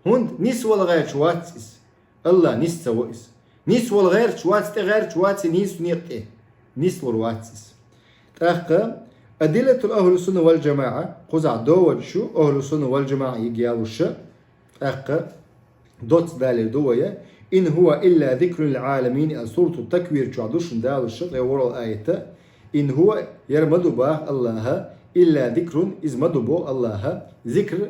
ХӀунда нисвала гӀерташ вац иза. АллахӀ нис ца во иза. Нисвала гӀерташ вац, тӀе гӀерташ вац и нийсачу некъа тӀе. Нислур вац иза. ТӀаккха أدلة أهل السنة والجماعة, кхузахь доводаш ю أهل السنة والجماعة йига ялуш, тӀаккха доцца далил ду вай: إن هو إلا ذكر للعالمين, а Сурату Таквир чохь ду шуна далуш, тӀе ворхӀалгӀа аят. إن هو, яр ма ду бах АллахӀ, إلا ذكر, иза ма ду боху АллахӀ, зикр,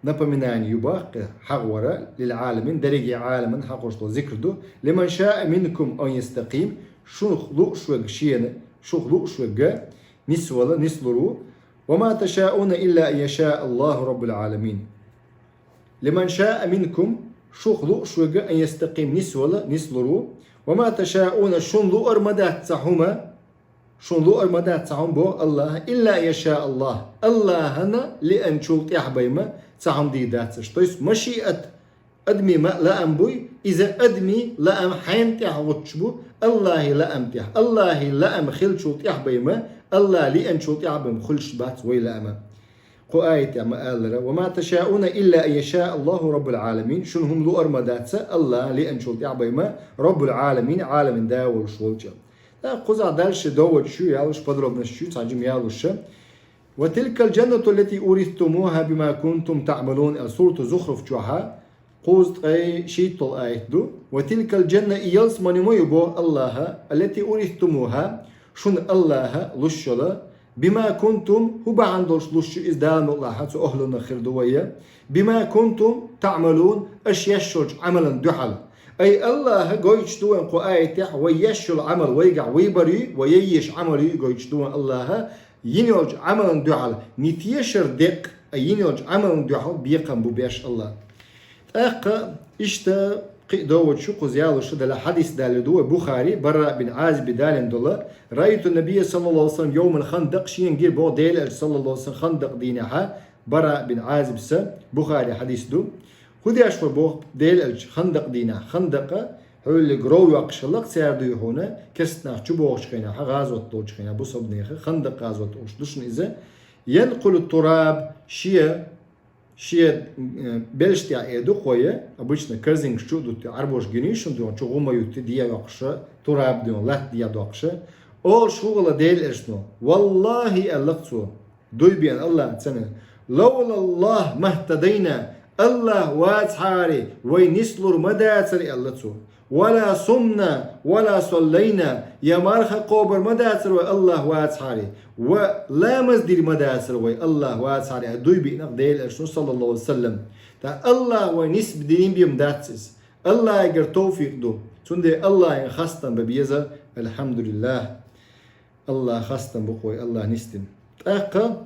напоминание ю бах, хьахор, للعالمين, дерриге Ӏаламан хьахош долу зикр ду. لمن شاء منكم أن يستقيم, шух лууш верг шена, шух лууш верг нисвала, нислур ву. وما تشاءون إلا أن يشاء الله رب العالمين. لمن شاء منكم, шух лууш верг, أن يستقيم, нисвала, нислур ву. وما تشاءون, шуна луур ма дац цхьа хӀума, шуна луур ма дац цхьа хӀума боху АллахӀ, إلا أن يشاء الله, АллахӀана лиъначул тӀаьхьа бен ма цхьа хӀума дийр дац аша. То есть машиат, адамийн ма-, лаам буй, иза адамийн лаам хьенан тӀехь гӀуттуш бу, АллахӀан лаам тӀехь. АллахӀан лаам хиллачул тӀаьхьа бен ма, АллахӀ лиъначул тӀаьхьа бен хуьлуш бац вай лаам. Кху аятехь ма-аллара: وما تشاءون إلا أن يشاء الله رب العالمين, шуна хӀума луур ма дац, АллахӀ лиъначул тӀаьхьа бен ма, رب العالمين, Ӏаламийн да волуш волчу. ТӀаккха кхузахь дальше доводаш ю, ялуш, подробносташ ю, цхьа жима ялуш. وتلك الجنة التي أورثتموها بما كنتم تعملون, аьлла, Сурату Зухруф чохь, кхузткъе шийтталгӀа аят ду. وتلك الجنة, и ялсамани ма ю боху АллахӀ, التي أورثتموها, шуна АллахӀ луш йолу, بما كنتم, хӀун бахьана долуш луш ю иза, Дала мукъалахь, цу охӀланах хир ду вай, بما كنتم تعملون, аша еш йолчу Ӏамалан дуьхьал. Ай АллахӀа гойтуш ду вайн кху аятехь вай еш йолу Ӏамал, вайгахь вайбар юй, вай ян еш Ӏамал юй гойтуш ду вайн АллахӀа, йина йолчу Ӏамалан дуьхьал, не тешар деккъа, а йина йолчу Ӏамалан дуьхьал бекхам бу беш АллахӀ. ТӀаккха иштта кхин а доводаш ю кхуза ялуш, дала хьадис далийна ду вай Бухари, Бараъ бин Ӏазиби далийна долу: رأيت النبي صلى الله عليه وسلم يوم الخندق, шена гира боху Делан Элча, саллаллаху алейхи ва саллям, Хандакъ дийнахьа, Бараъ бин Ӏазиб са, Бухари хьадис ду. ХӀун деш вара боху Делан Элча Хандакъ дийнахь? Хандакъ, хьоьллиг ров йоккхуш хилла-кх цара, дуй хьуна, керста нах чубогӀучу хенахь, гӀазот долчу хенахь, бусалба нехан Хандакъ гӀазот олуш ду шуна иза. ينقل التراب, шен, шен, э, белшаш тӀехь эр ду-кх вай, обычно корзинкаш чу а дуттий, Ӏарбоша гиний шуна, дуй хьуна, чу гӀум а юттий, дехьа йоккхуш, тураб, дуй хьуна, латта дехьа доккхуш. Олуш хӀун хилла Делан Элчано: «Валлахи, — аьлла-кх цо, — дуй бен АллахӀаца, — لولا الله ما اهتدينا, АллахӀ вацахьара, вай нислур ма дацара, — аьлла цо, — ولا صمنا ولا صلينا, я марха кхобур ма дацара вай, АллахӀ вацахьара, ва ламаз дийр ма дацара вай, АллахӀ вацахьара», — аьлла, дуй биъна-кх Делан Элчано, саллаллаху алейхи ва саллям. ТӀаккха АллахӀ вай нисбан дийр ма дац иза. АллахӀагара товфикъ ду. Цундела АллахӀан хастам бан беза, алхьамдулиллахӀ. АллахӀ хастам бу-кх вай, АллахӀ нисдина. ТӀаккха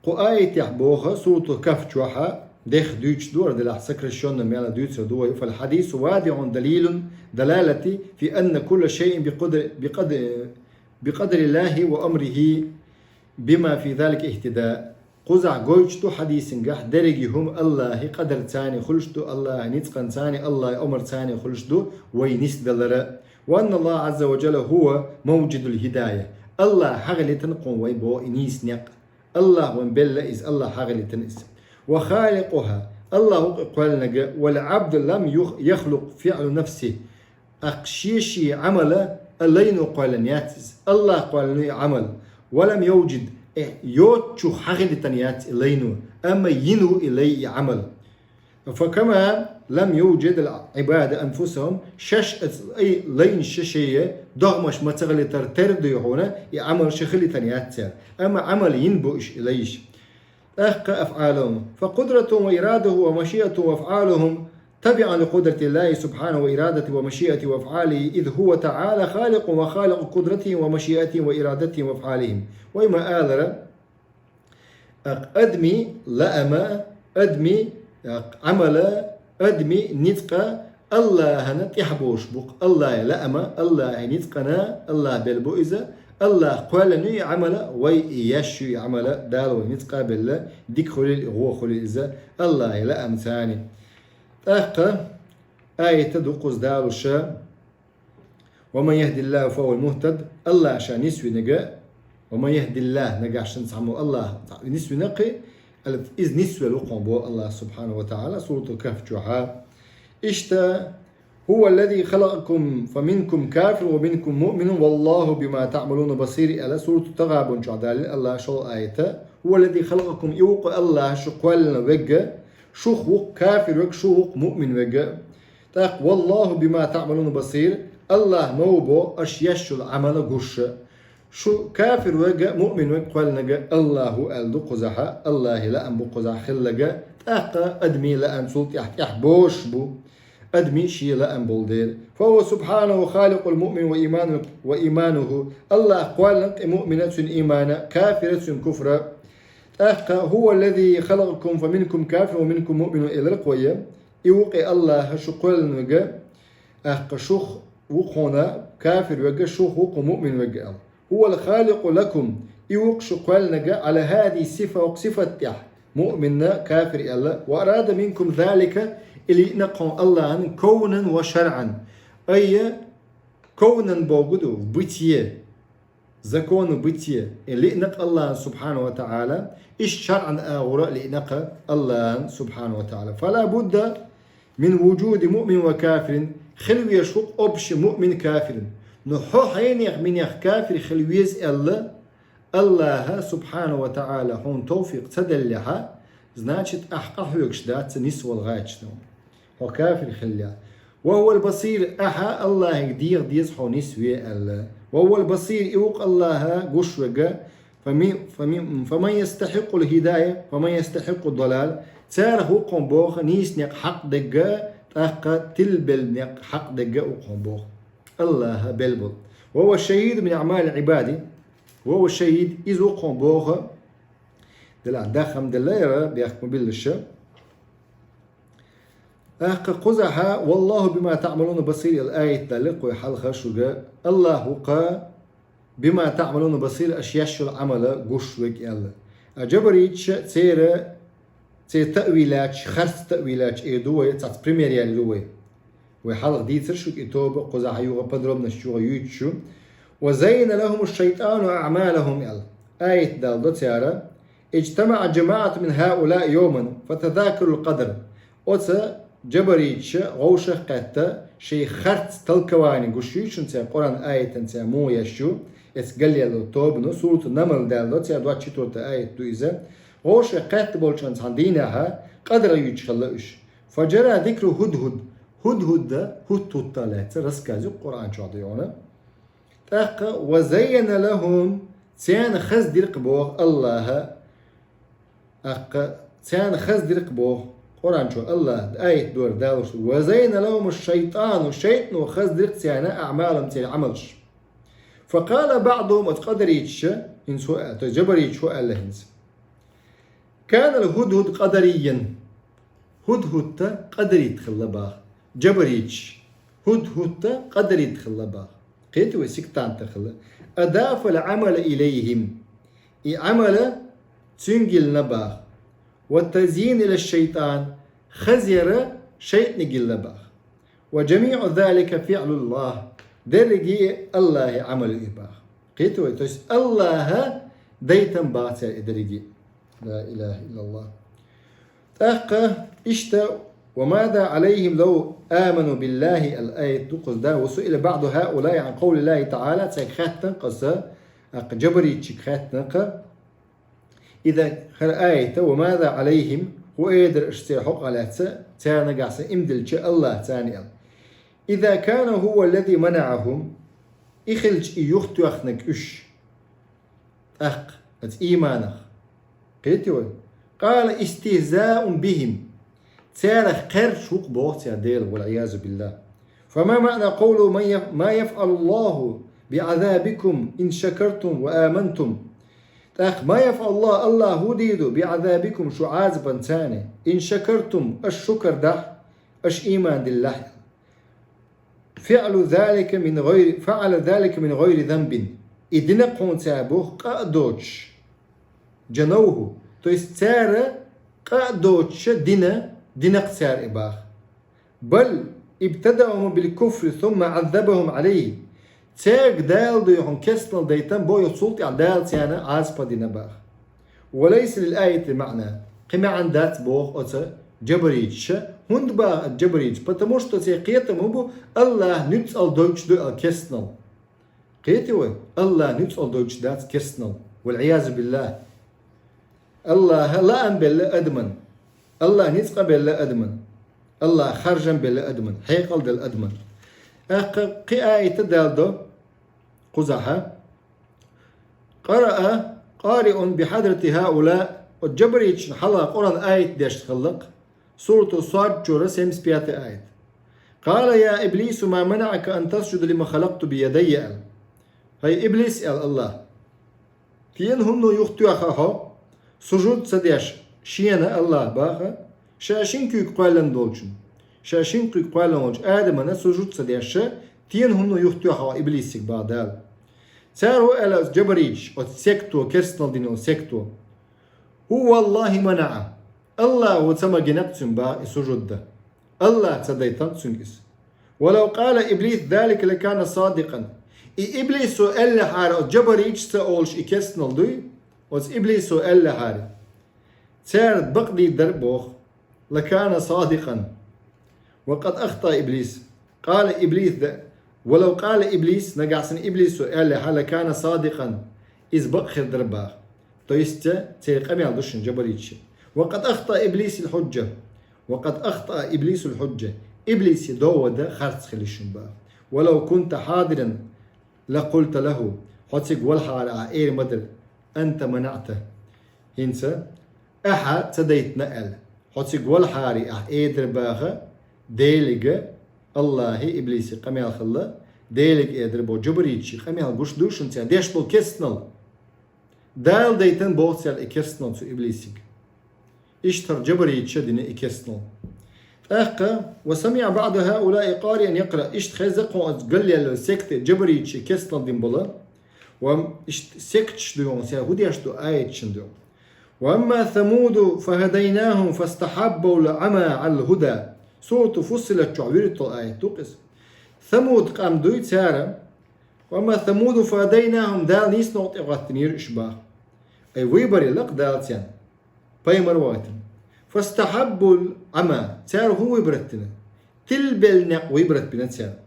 кху аятехь боху, Суратул Кахф чохь, дехха дуьйцуш ду, хӀара делахь сокращённо мел дуьйцур ду вай: «فالحديث واضح دليل دلالة في أن كل شيء بقدر، بقدر، بقدر الله وأمره بما في ذلك اهتداء». Кхузахь гойтуш ду хьадисангахь дерриге хӀума Аллахьи къадарцани хуьлуш ду, Аллахьи ницкъанцани, Аллахьи омарцани хуьлуш ду вай нисдалара. وأن الله عز وجل هو موجد الهداية. Аллахь хьагӀилитан кхуьн вай бо и нийса некъ. Аллахь вайн белла иза, Аллахь хьагӀилитан иза. وخالقها, Аллахь ву-кх и кхоьллинарг, والعبد لم يخ-، يخلق فعل نفسه. ТӀаккха шен-шен Ӏамал а лайно кхоьллина яц иза. Аллахь кхоьллина ю и Ӏамал. ولم يوجد, э, йоцучух хьагӀилитан яц и лайно. Амма йина ву и лай и Ӏамал. فكما لم يوجد العباد أنفسهم, шаьш а ай лайнаш шаьш а догӀмаш ма ца хилийтар тера дуй хьуна, и Ӏамал шаьш хилийтан яц цара. Амма Ӏамал йина бу уьш и лайш. ТӀаккха أفعالهم. فقدرتهم وإرادتهم ومشيئتهم وأفعالهم تبعا لقدرة الله سبحانه وإرادته ومشيئته وأفعاله، إذ هو تعالى خالق وخالق قدرتهم ومشيئتهم وإرادتهم وأفعالهم. Вай ма аллара, тӀаккха адамий лаам а, адамий, тӀаккха Ӏамал а, адамий ницкъ а Аллахьана тӀехь болуш бу-кх. Аллахьи лаам а, Аллахьи ницкъ а, Аллахь белла бу иза, Аллахь кхоьллина ю и Ӏамал а, вай и еш ю и Ӏамал а, Дала вай ницкъ а белла, дика хуьлийла и, вон хуьлийла иза, Аллахьи лаамцани. ТӀаккха аят а ду кхуза далуш: ومن يهد الله فهو المهتد, Аллахь ша нисвинарг, ومن يهد الله, нагахь санна цхьаммо Аллахь нисвина кхы, иза нисвелла ву кхуьн бо Аллахь سبحانه وتعالى, суратуль-Кахф чохь. Иштта: هو الذي خلقكم فمنكم كافر ومنكم مؤمن والله بما تعملون بصير, аьлла, суратуль-Тагъабун чохь далийна Аллахь шолгӀа аят. هو الذي خلقكم, и ву-кх Аллахь шу кхоьллина верг, шух ву-кх кафир верг, шух ву-кх муъмин верг. ТӀаккха والله بما تعملون بصير, Аллахь мов бо аша еш йолу Ӏамал гуш. Шу кафир верг а, муъмин верг а кхоьллинарг Аллахь ву аьлла ду кхузахь, Аллахьи лаам бу кхузахь хилларг, тӀаккха адамий лаам цул тӀаьхьа тӀехь бозуш бу, адамий шен лаам болу дела. فهو سبحانه خالق المؤمن وإيمانه، وإيمانه, Аллахь кхоьллина-кх и муъмин а, цуьнан ийман а, кафир а, цуьнан куфр а. ТӀаккха هو الذي خلقكم فمنكم كافر ومنكم مؤمن элира-кх вай. И ву-кх и Аллахь шу кхоьллинарг, тӀаккха шух ву-кх хьуна кафир верг а, шух ву-кх муъмин верг а аьлла. هو الخالق لكم, и ву-кх шу кхоьллинарг على هذه الصفة, воккха сифат тӀехь, муъмин а, кафир а аьлла. وأراد منكم ذلك, и лиъна-кх хьуна Аллахьна كونا وشرعا. Ай, كونا бохург ду, в бытие, законы бытия, и лиъна-кх Аллахьна سبحانه وتعالى, иштта شرعا агӀора а лиъна-кх Аллахьна سبحانه وتعالى. فلا بد من وجود مؤمن وكافر, хила везаш ву-кх общий муъмин, кафир. Но хьо хьенех-минех кафир хила веза аьлла, Аллахьа سبحانه وتعالى хьуна тавфикъ ца деллехь, значит, ахь къахьоьгуш дац нисвала гӀерташ. Хьо кафир хиллехь. وهو البصير, ахьа Аллахьига деха деза хьо нисве аьлла. وهو البصير, и ву-кх Аллахьа гуш верг, فمن، فمن، فمن يستحق الهداية، فمن يستحق الضلال. Царах ву-кх хьуна боху нийса некъ хьакъ дерг а, тӀаккха тилабелла некъ хьакъ дерг а ву-кх хьуна боху. Аллахьа белла болу. وهو الشهيد من أعمال العباد. وهو الشهيد, иза ву-кх хьуна боху, делахь дахам делла яра, бехк ма биллаша. ТӀаккха кхузахь والله بما تعملون بصير аьлла аят даллера-кх вай хьалха шуьга. Аллахь ву-кх بما تعملون بصير, аша еш йолу Ӏамал гуш верг аьлла. А джабариташа церан, церан таъвилаьташ, харц таъвилаьташ эр ду вай, цхьацца пример яьлла ду вай. Вай хьалха дийцира шуьга и тоба, кхузахь юха подробносташ юха юьйцуш ю. وزين لهم الشيطان أعمالهم аьлла. Аят далдо цара: اجتمع جماعة من هؤلاء يوما فتذاكروا القدر. Оцу джабариташа вовшах а кхетта, шайн харц толкование гуш юьйцуш ю цара, Къуръан аятан цара муха еш ю, эцу галлело тобано, сурату Намл далдо цара, двадцать четвёртый аят ду иза. Вовшах а кхетта болчу цхьана дийнахьа къадар юьйцуш хилла уьш. فجرى ذكر هدهد. Худхуда, хӀут-хӀутта лаьцна рассказ ю Къуръан чохь дийна. ТӀаккха وزين لهم, царна хаза дира-кх боху Аллахьа, тӀаккха царна хаза дира-кх боху Къуръан чохь Аллахьа аят дора далуш: وزين لهم الشيطان, шайтано хаза дира-кх царна أعمالهم, церан Ӏамалш. فقال بعضهم, оцу къадариташа хӀинца хӀу аьлла, то есть джабариташа хӀу аьлла хӀинца: كان الهدهد قدريا. ХӀудхӀутта къадарит хилла баха. Джабариташ. ХӀудхӀутта къадарит хилла баха. Кхета вай, сектант хилла. أضاف العمل إليهم. И Ӏамал цуьнга йиллина баха. والتزيين للشيطان, хаза яр шайтӀанга йиллина баха. وجميع ذلك فعل الله, дерриге АллахӀа Ӏамал ю баха. Кхетий вай? То есть АллахӀа дайтина баха цар и дерриге. لا إله إلا الله. ТӀаккха иштта, وماذا عليهم لو آمنوا بالله, аят ду кхуза да, وسئل بعض هؤلاء عن قول الله تعالى, цаьрга хаьттина-кх аса, тӀаккха жабаритчига хаьттина-кх, и да хӀара аят, وماذا عليهم, хӀун эр дара уж церан хьокъехь лаьцна, царна нагахь санна иман диллича АллахӀа царна аьлла. إذا كان هو الذي منعهم, и хилча и юхатоьхнарг уж. ТӀаккха, оцу ийманах. Кхетий вай? قال استهزاء بهم. Царах кхерча ву-кх боху цара Дела, والعياذ بالله. فما معنى قوله من يف-, ما يفعل الله بعذابكم إن شكرتم وآمنتم؟ ТӀаккха ما يفعل الله, АллахӀа хӀун дийр ду, بعذابكم, шун Ӏазапан царна, إن شكرتم, аша шукар дахь, аша ийман диллахь. فعل ذلك من غير، فعل ذلك من غير ذنب. И дина-кх хьуна цара боху къа а доцуш. جنوه. То есть цара къа а доцуша дина, дина-кх цара и баха. بل ابتدأهم بالكفر ثم عذبهم عليه. Цаьрга Дала дуй хьуна керстанал дайтина боху, цул тӀаьхьа Дала царна Ӏазап дина баха. وليس للآية معنى. Кхин маьӀна дац боху оцу жабариташа. ХӀунда баха оцу жабариташа? Потому что церан кхетам хӀун бу, АллахӀа нуьцкъала дойтуш ду аьлла керстанал. Кхетий вай? АллахӀа нуьцкъала дойтуш дац керстанал. والعياذ بالله. АллахӀа лаам белла адаман. АллахӀа ницкъ а белла адаман. АллахӀа харжам белла адаман. Хьекъал делла адаман. ТӀаккха кхин аят а далдо кхузахьа. قرأ قارئ بحضرة هؤلاء, оцу жабариташна хьалха Къуръан аят дешна хилла-кх, сурату Сад чура семьдесят пятый аят. قال يا إبليس ما منعك أن تسجد لما خلقت بيدي, аьлла. ХӀай иблис, аьлла АллахӀа, стенна хӀунда юхатоьхна хьо, сужуд ца деш шена, АллахӀа баха, ша шина куьйга кхоьллина долчун, ша шина куьйга кхоьллина волчу Адамана сужуд ца деш, стенна хӀунда юхатоьхна хьо, иблис, баха Дала. Цара хӀун аьлла оцу жабариташа, оцу секто, керстанал дина йолу секто? هو والله منعه. АллахӀа ца магийна-кх цуьнга баха и сужуд дан. АллахӀа ца дайтина-кх цуьнга иза. ولو قال إبليس ذلك لكان صادقا. И иблисо аьллехьара, оцу жабариташа ца олуш и керстанал дуй, оцу иблисо аьллехьара, цара бакъдийр дара боху. لكان صادقا. وقد أخطأ إبليس. قال إبليس ذ-، ولو قال إبليس, нагахь санна иблисо аьллехьа, لكان صادقا. Иза бакъ хир дара баха. То есть, церан къамел ду шуна жабариташа. وقد أخطأ إبليس الحجة. وقد أخطأ إبليس الحجة. Иблисан довода харц хилла шуна баха. ولو كنت حاضرا لقلت له. Хьо цига валахьара ахь эр ма дара: أنت منعته. ХӀинца ахьа ца дайтина аьлла. Хьо цига валахьара ахь эр дара баха, Делига, АллахӀан иблисан къамел хилла, Делига эр дара боху жабариташа, къамел гуш ду шуна цара деш болу керстанал. Дала дайтина боху цара и керстанал цу иблисига. Иштта хӀара жабариташа дина и керстанал. ТӀаккха, وسمع بعض هؤلاء قارئا يقرأ, иштта хезна кхунна оцу галъеллачу секте жабариташа керстанал дина болу. Ва иштта секташ ду хьуна, цара хӀун деш ду аяташна ду. وأما ثمود فهديناهم فاستحبوا العمى على الهدى. Сурату Фуссилат чохь вуьрхӀитталгӀа аят ду-кх иза. Самуд къам дуй цара. وأما ثمود فهديناهم, Дала нийса новкъа тӀе гӀоттийнера уьш баха. Ай выбор елла-кх Дала царна. Пайхамар вахийтина. فاستحبوا العمى, цара хӀун выбрать дина? Тилбелла некъ выбрать бина цара.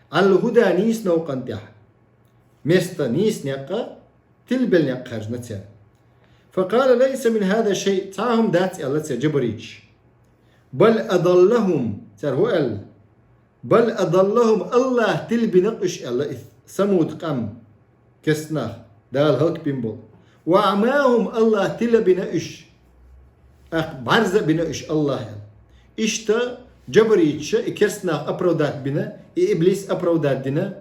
على الهدى, нийса новкъан тӀехь. Место нийса некъа, тилбелла некъ хаьржина цара. فقال ليس من هذا شيء, цхьа а хӀума дац аьлла цара жабариташа. بل أضلهم, цара хӀун аьлла? بل أضلهم, АллахӀа тилбина-кх уьш аьлла и Самуд къам, керстанах, Дала хӀаллакбина болу. وأعماهم, АллахӀа тилабина уьш. ТӀаккха бӀаьрзе а бина уьш АллахӀа аьлла. Иштта жабариташа и керстанах оправдать бина, и иблис оправдать дина,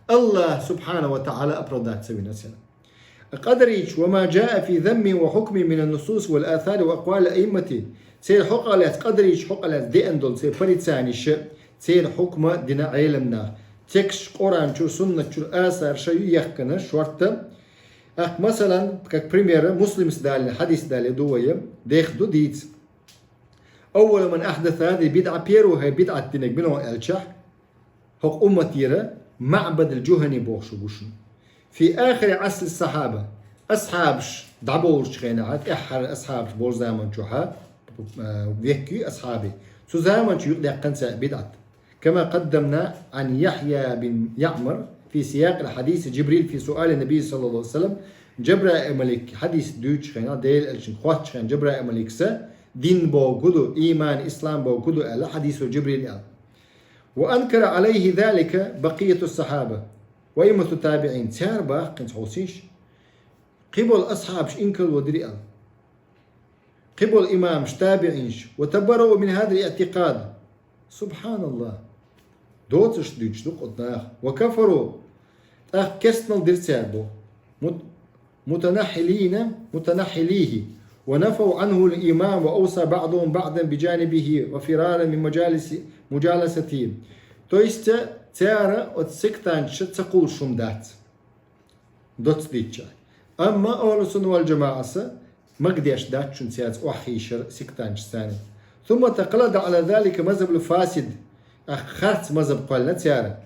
АллахӀа субхьанаху ва тагӀала оправдать ца вина цара. Къадариташа, وما جاء في ذمهم وحكمهم من النصوص والآثار وأقوال الأئمة, церан хьокъехь лаьцна, къадариташа хьокъехь лаьцна деана долу церан порицаниша, церан хьукма дина Ӏеламнаха, тексташ Къуръан чуьра, суннат чуьра, асарша ю яхкана шорта, ТӀаккха, масалан, как пример, Муслимс далийна хьадис далийна ду вай, дех ду дийца. أول من أحدث هذه البدعة, первый хӀай бидӀат динарг мила ву аьлча, хӀокху умматера МаӀбад ал-Джухани бохуш ву шуна. في آخر عصر الصحابة, асхьабаш дӀаболучу хенахь, тӀаьххьара асхьабаш болу заман чохь, веккхий асхьабий. Цу заман чу юкъадаьккхина цара бидӀат. كما قدمنا عن يحيى بن يعمر في سياق الحديث جبريل في سؤال النبي صلى الله عليه وسلم, Джабраил-малик хьадис дуьйцучу хенахь, Делан элчанга хоттучу хенахь Джабраил-маликса, дин бохург хӀун ду, ийман, ислам бохург хӀун ду аьлла, хьадисо Джибрил аьлла. وأنكر عليه ذلك بقية الصحابة وأئمة التابعين. Цара боху, кхин цхьа хьовсийша, кхин болу асхьабаш инкарло дира аьлла. Кхин болу имамаш, табиӀинаш, وتبرؤوا من هذا الاعتقاد. СубхьаналлахӀ. Доцурш дуьйцуш ду кху наха. وكفروا. ТӀаккха керстанал дира цара боху. مت-, متنحلين، متنحليه. ونفوا عنه الإيمان وأوصى بعضهم بعضا بجانبه وفرارا من مجالس، مجالسته. То есть, цара оцу сектанташа ца кхуллуш хӀума дац. Доцца дийцча. Амма Ахьлу-Сунна вал-ДжамаӀас магадеш дац шуна цаьрца охьахийшар сектанташца. ثم تقلد على ذلك مذهب الفاسد. ТӀаккха харц мазхӀаб кхоьллина цара.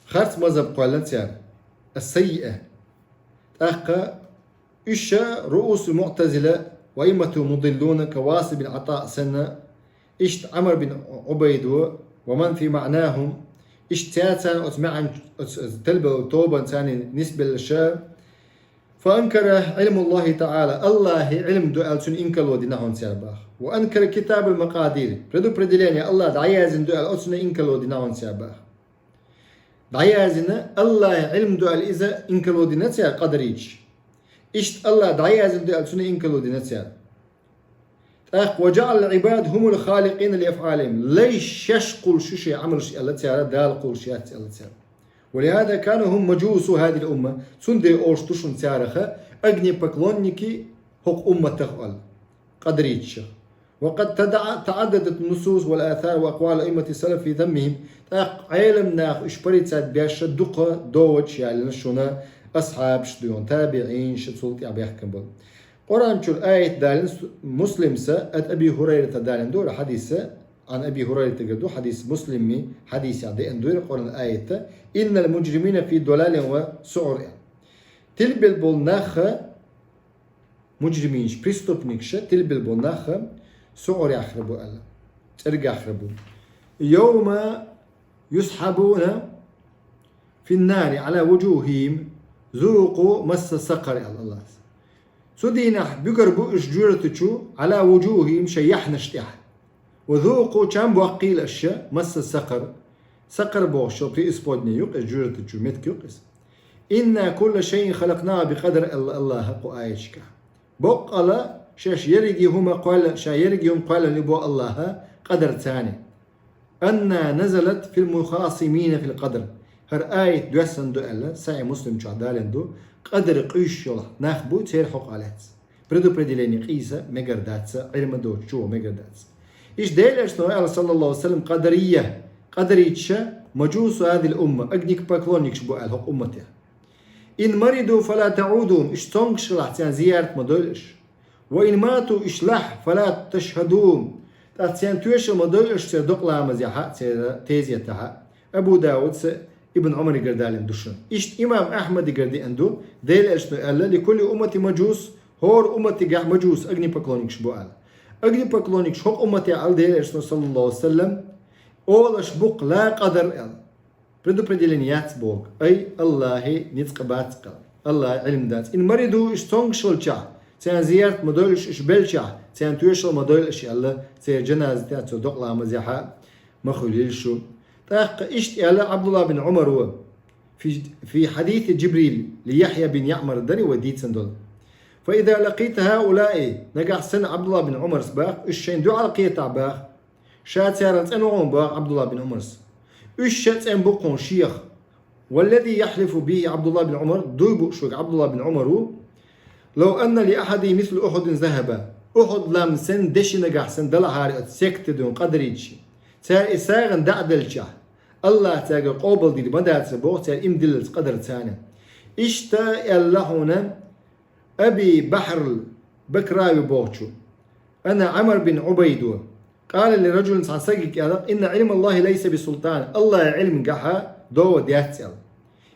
Харц мазхӀаб кхоьллина цара. السيئة. ТӀаккха уьш رؤوس المعتزلة وأئمة المضلون كواصل بن عطاء санна, иштта Ӏамр бин Ӏубайдо, ومن في معناهم, иштта цаьрца оцу маьӀна, оцу, оцу тилбелла тобанца нисбеллаша, فأنكر علم الله تعالى, АллахӀан Ӏилма ду аьлла, цуьнан инкарло дина хьуна цара боху. وأنكر كتاب المقادير, предопределение АллахӀа дӀаяздина ду аьлла, оцунна инкарло дина хьуна цара боху. ДӀаяздина, АллахӀан Ӏилма ду аьлла, иза инкарло дина цара, къадариташа. Иштта АллахӀа дӀаяздина ду аьлла, цунна инкарло дина цара. ТӀаккха وجعل العباد هم الخالقين لأفعالهم. Лай шаьш кхуллуш ю шайн Ӏамалш аьлла цара, Дала кхуллуш яц аьлла цара. ولهذا كانوا هم مجوس هذه الأمة. Цундела олуш ду шуна царах огнепоклонники хӀокху умматах аьлла, къадариташах. وقد تدع-، تعددت النصوص والآثار وأقوال أئمة السلف في ذمهم. ТӀаккха Ӏеламнаха уьш порицать беш дукха доводаш яьллина шуна, асхьабаш дуй хьуна, табиӀинаш, цул тӀаьхьа баьхкина болу. Къуръан чуьра аят далийна су-, Муслимса, от Аби Хурайрата далийна ду хӀара хьадис, Ӏан Аби Хурайратагара ду хьадис, Муслиман хьадисехь деана ду хӀара Къуръан аят: إن المجرمين في ضلال وسعر. Тилбелла болу нах, мужриминаш, преступникаш, тилбелла болу нах суӀурехь хир бу аьлла, цӀергехь хир бу. يوم يسحبون في النار على وجوههم ذوقوا مس سقر, аьлла АллахӀа. Цу дийнахь буьгур бу уьш жоьжахати чу, على وجوههم, шайн яхьанаш тӀехь. وذوقوا, чам боккхийла аша, مس سقر. Сакъар бохуш йолу преисподняя ю-кх иза, жоьжахати чу меттиг ю-кх иза. إنا كل شيء خلقناه بقدر, аьлла АллахӀа кху аяташкахь. Боккъала шаьш ерриге хӀума кхоьллина, ша ерриге хӀума кхоьллина ю боху АллахӀа къадарца. أنها نزلت في المخاصمين في القدر. ХӀара аят доьссина ду аьлла, Сахьихь Муслим чохь далийна ду, къадар къуьйсуш йолу нах бу, церан хьокъехь лаьцна. Предопределение къийса мегар дац, Ӏилма доцучо мегар дац. Иштта Делан Элчано аьлла, саллаллаху алейхи ва саллям, къадарийя, къадариташа, مجوس هذه الأمة, огнепоклонникаш бу аьлла хӀокху умматехь. إن مرضوا فلا تعودوهم, уьш цомгуш хилахь, церан зиярат ма дойла аша. وإن ماتوا, уьш лахь, فلا تشهدوهم, тӀаккха церан тоьшалла ма дойла аша церан докъа ламазехьа, церан тезетехьа. Абу Дауда, Ибн Ӏумаригара далийна ду шуна. Иштта имам Ахьмадигара деана ду, Делан Элчано аьлла, لكل أمتي مجوس, хӀора умматигахь мажус, огнепоклонникаш бу аьлла. Огнепоклонникаш хӀокху умматехь аьлла Делан Элчано, саллаллаху алейхи ва саллям, олуш бу-кх ла къадар аьлла. Предопределение яц боху, ай, АллахӀан ницкъ бац-кх аьлла, АллахӀан Ӏилма дац. إن مرضوا, уьш цомгуш хилчахь, церан зиярат ма дойла аша уьш белчахь, церан тоьшалла ма дойла аша аьлла, церан жаназатехь, цо докъа ламазехьа ма хуьлийла шу. ТӀаккха иштта аьлла Ӏабдулла бин Ӏумара, في، في حديث جبريل ليحيى بن يعمر дарий вай дийцина долу. فإذا لقيت هؤلاء, нагахь санна Ӏабдулла бин Ӏумарс боху, уьш шайна дуьхьал кхетахь боху, ша царал цӀена ву хьуна боху Ӏабдулла бин Ӏумарс. Уьш ша цӀена бу-кх хьуна шех. والذي يحلف به عبد الله بن عمر, дуй бу шуьга Ӏабдулла бин Ӏумар ву, لو أن لأحدهم مثل أحد ذهبا. Ухьуд-лам санна деши нагахь санна далахьара оцу секте дуьйна къадариташа. Цара и сагӀина дӀа а делчахь, АллахӀа цаьргара къобалдийр ма дацар боху цара иман диллалц, къадар царна. Иштта аьлла хьуна Аби Бахьрул Бакрави бохучо. Ана Ӏамр бин Ӏубайд ва. Къала ли раджулин, цхьана сагаца аьлла: «Инна Ӏилмаллахи лайса би султан». АллахӀан Ӏилмангахьа дов дац аьлла.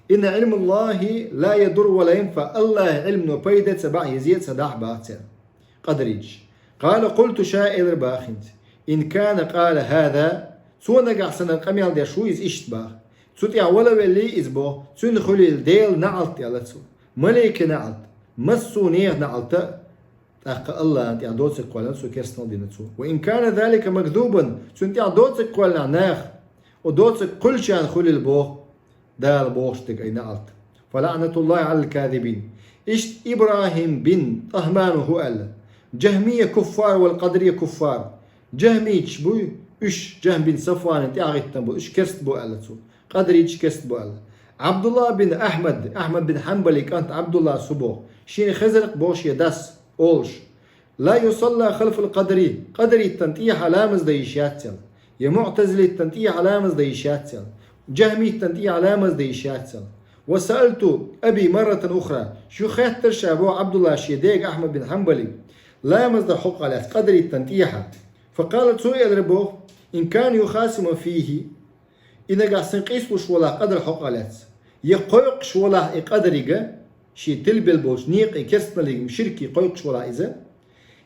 «Инна Ӏилмаллахи ла ядурру ва ла янфаӀ». АллахӀан Ӏилмано пайда ца бахь, еза а ца дахь баха цара къадарийча. Къала къулту, ша элира баха хӀинца: «Ин кана къала хӀаза», цо нагахь санна къамел деш ву иза иштта баха. Цу тӀехь вала веллий иза боху, цуьнан хуьлийла Делан наӀалт аьлла цо. Маликийн наӀалт, массо а нехан наӀалт а, тӀаккха АллахӀан тӀехь доцург кхоьллина цо, керстанал дина цо. «Ва ин кана залика макзубан», цуьнан тӀехь доцург кхоьллина наха, оцу доцург кхуьллучарна хуьлийла боху Дала бохуш дерг ай наӀалт. «Фа лаӀнатуллахи Ӏалал казибин». Иштта ИбрахӀим бин ТӀахӀмана хӀу аьлла: «Джахмия куффар вал къадария куффар». Джахмийчаш буй, уьш Джахм бин Сафванан тӀаьхьахӀиттина бу, уьш керст бу аьлла цо. Къадарийчаш керст бу аьлла. Ӏабдулла бин Ахьмад, Ахьмад бин Хьанбалин кӀант Ӏабдуллас хӀу боху, шен хезаркх боху шен дас олуш: «Ла юсалла халфал къадари», къадариттан тӀехьа ламаз дан йиш яц аьлла. Я муӀтазилиттан тӀехьа ламаз дан йиш яц аьлла. Джахмиттан тӀехьа ламаз дан йиш яц аьлла. «Ва саалту аби марратан ухра». Шу хеттара ша боху Ӏабдулла шен дега Ахьмад бин Хьанбале, ламаз дан хьокъехь лаьцна къадариттан тӀехьа. «Фа къала», цо элира боху: «Ин кана юхасиму фихи». И нагахь санна къийсалуш валахь къадар хьокъехь лаьцна, я кхойкхуш валахь и къадарига, шен тилбелла болчу некъий керстаналлига, ширкий кхойкхуш валахь иза,